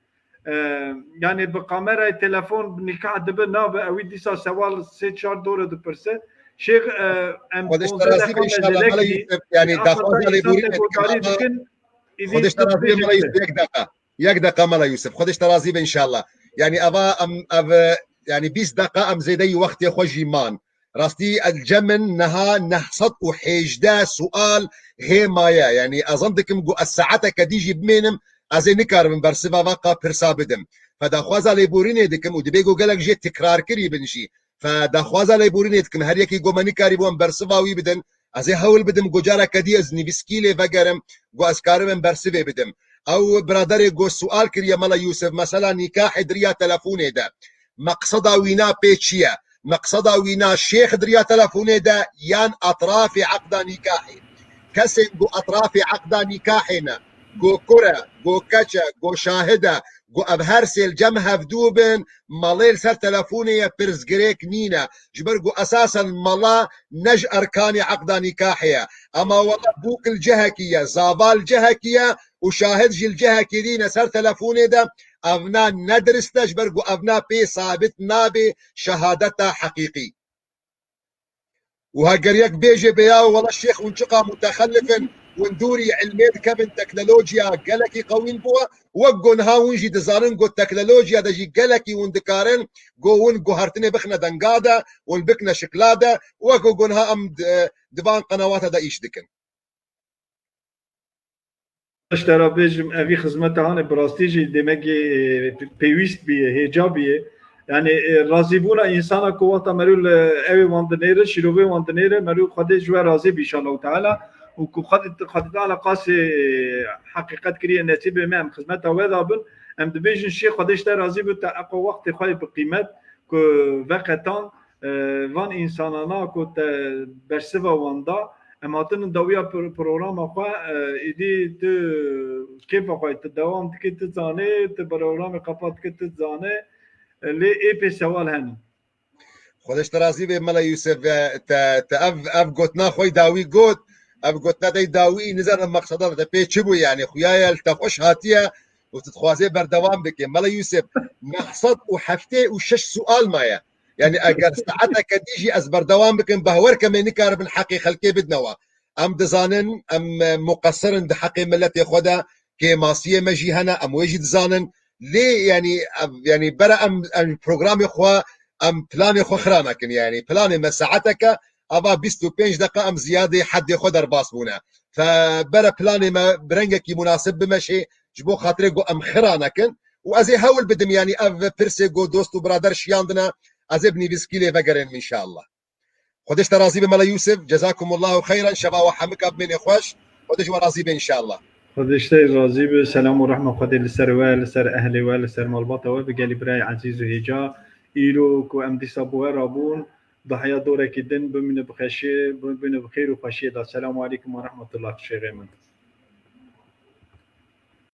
E, yani bi kamerayê telefon nikah dibe nabe, ewî dîsa sewal sê çar dore dipirse. Şêx, e, em Xwedê ji te ponzdeh razî be deqa me înşallah, Mela zelekî, Yûsif, yanî axa daxwaza te lêborînê dikim, godarî ama dikin, îdî Xwedê ji te razî be, Mela Yûsif, yek deqa. Yek deqa, Mela Yûsif. Xwedê ji te razî be înşallah. Yanî eva em, ev, yanî bîst deqa em zêdeyî wextê xwe jî man. Rastî, el cem in niha neh sed û hêjdeh sual hê maye. Yanî ez zan dikim ku ez saeteke dî jî bimênim, ez ê nikaribim bersiva va qa pirsa bidim. Fe daxwaza lêborînê dikim û dibê ku gelek jê tikrarkirî bin jî. Fe daxwaza lêborînê dikim, her yekî ku me nikarîbû em bersiva wî bidin, ez ê hewl bidim ku careke dî ez nivîskî lê vegerim, ku ez karibim bersivê bidim. Ew biraderê ku sual kiriye, Mela Yûsif, mesela nîkahê di riya telefonê de. Meqseda wîna pê çi ye? Meqseda wîna şêx di riya telefonê de yan etrafê eqda nîkahê? Kesên ku etrafê eqda nîkahê ne, ku kur e, ku keç e, ku şahid e, ku ev her sê li cem hevdû bin, malê li ser telefonê ye, pirsgirêk nîne. Ji ber ku esasen mala ne ji erkanê eqda nîkahê ye. Ema wela bûk li cihekî ye, zava li cihekî ye, û şahid jî li cihekî dî ne ser telefonê de, evna ne dirist e, ji ber ku evna pê sabit nabe şehadeta heqîqî. Û heger yek bêje bê ya wela şêx hûn çiqa mutexelif in, hûn dûrî ilmê dikevin, teknolojiya gelekî qewîn bû, wek ku niha hûn jî dizanin ku teknolojiya de jî gelekî hûn dikarin ku hûn guhertinê bixine denga de, hûn bikine şikla de, wek ku niha em di, di van qenewata de îş dikin. Ez te re bêjim, evî xizmeta hanê bi rastî jî demekî, e, pêwîst bîye, hêca bîye. Yani, e, razîbûna însana ku wexta merû li ewê wan dinêre, şîrovê wan dinêre, merû Xwedê ji we razî bî, înşallah teala. Û ku Xwedê, Xwedê teala qasê, e, heqîqet kiriye nesîbê me, em xizmeta we da bin. Em dibêjin şê Xwedê ji te razî bi, te eqo wextê xwe yê bi qîmet ku veqetan, e, van însanana ku te bersiva wan da, em hatinin dawiya pro-, programa xwe, e, îdî tu kêfa xwe tu dewam dikî, tu zanê, tu programê qepat dikî, tu zanê, e, lê ê pê sewal hene. Xwedê ji te razî be Mela Yûsif, e, te, te ev, ev gotina xwe dawî got, ev gotina te dawî, nizanim meqseda te pê çi bû, yani xuya ye li te xweş hatiye, û tu dixwazê berdewam bike. Mela Yûsif, neh sed û heftê û şeş sual maye. Yani eger saeteke dî jî ez berdewam bikim, behwer ke me nikaribin heqê xelkê bidnewa. Em dizanin, em, e, muqesir in di heqê miletê xwe de, kêmasiyê me jî hene, em wê jî dizanin. Lê yani, ev, yani bere em, em programê xwe, em planê xwe xira nekin. Yani planê me saeteke, ava bîst û pênc deqa em ziyadê heddê xwe derbas bûne. Fe bere planê me bi rengekî munasib bimeşê, ji bo xatirê ku em xira nekin. Û ez ê hewl bidim, yanî ev pirsê ku dost û birader şiyandine, ez ê bi nivîskî lê vegerênim înşallah. Xwedê ji te razî be Mela Yûsif, cezakumullahu xeyran, şeva we hemika bimêne xweş, Xwedê ji we razî be înşallah. Xwedê ji te razî be, selam û rehma Xwedê li ser we, li ser ehlê we, li ser malbata we, bi gelî birayê ezîz û hêca. Îro ku em dîsa bi we rabûn, dahiya dorekî din, bimîne bi xweşiyê, bimîne bi xêr û xweşiyê de. Selamu aleykum ve rahmetullah, şêxê min.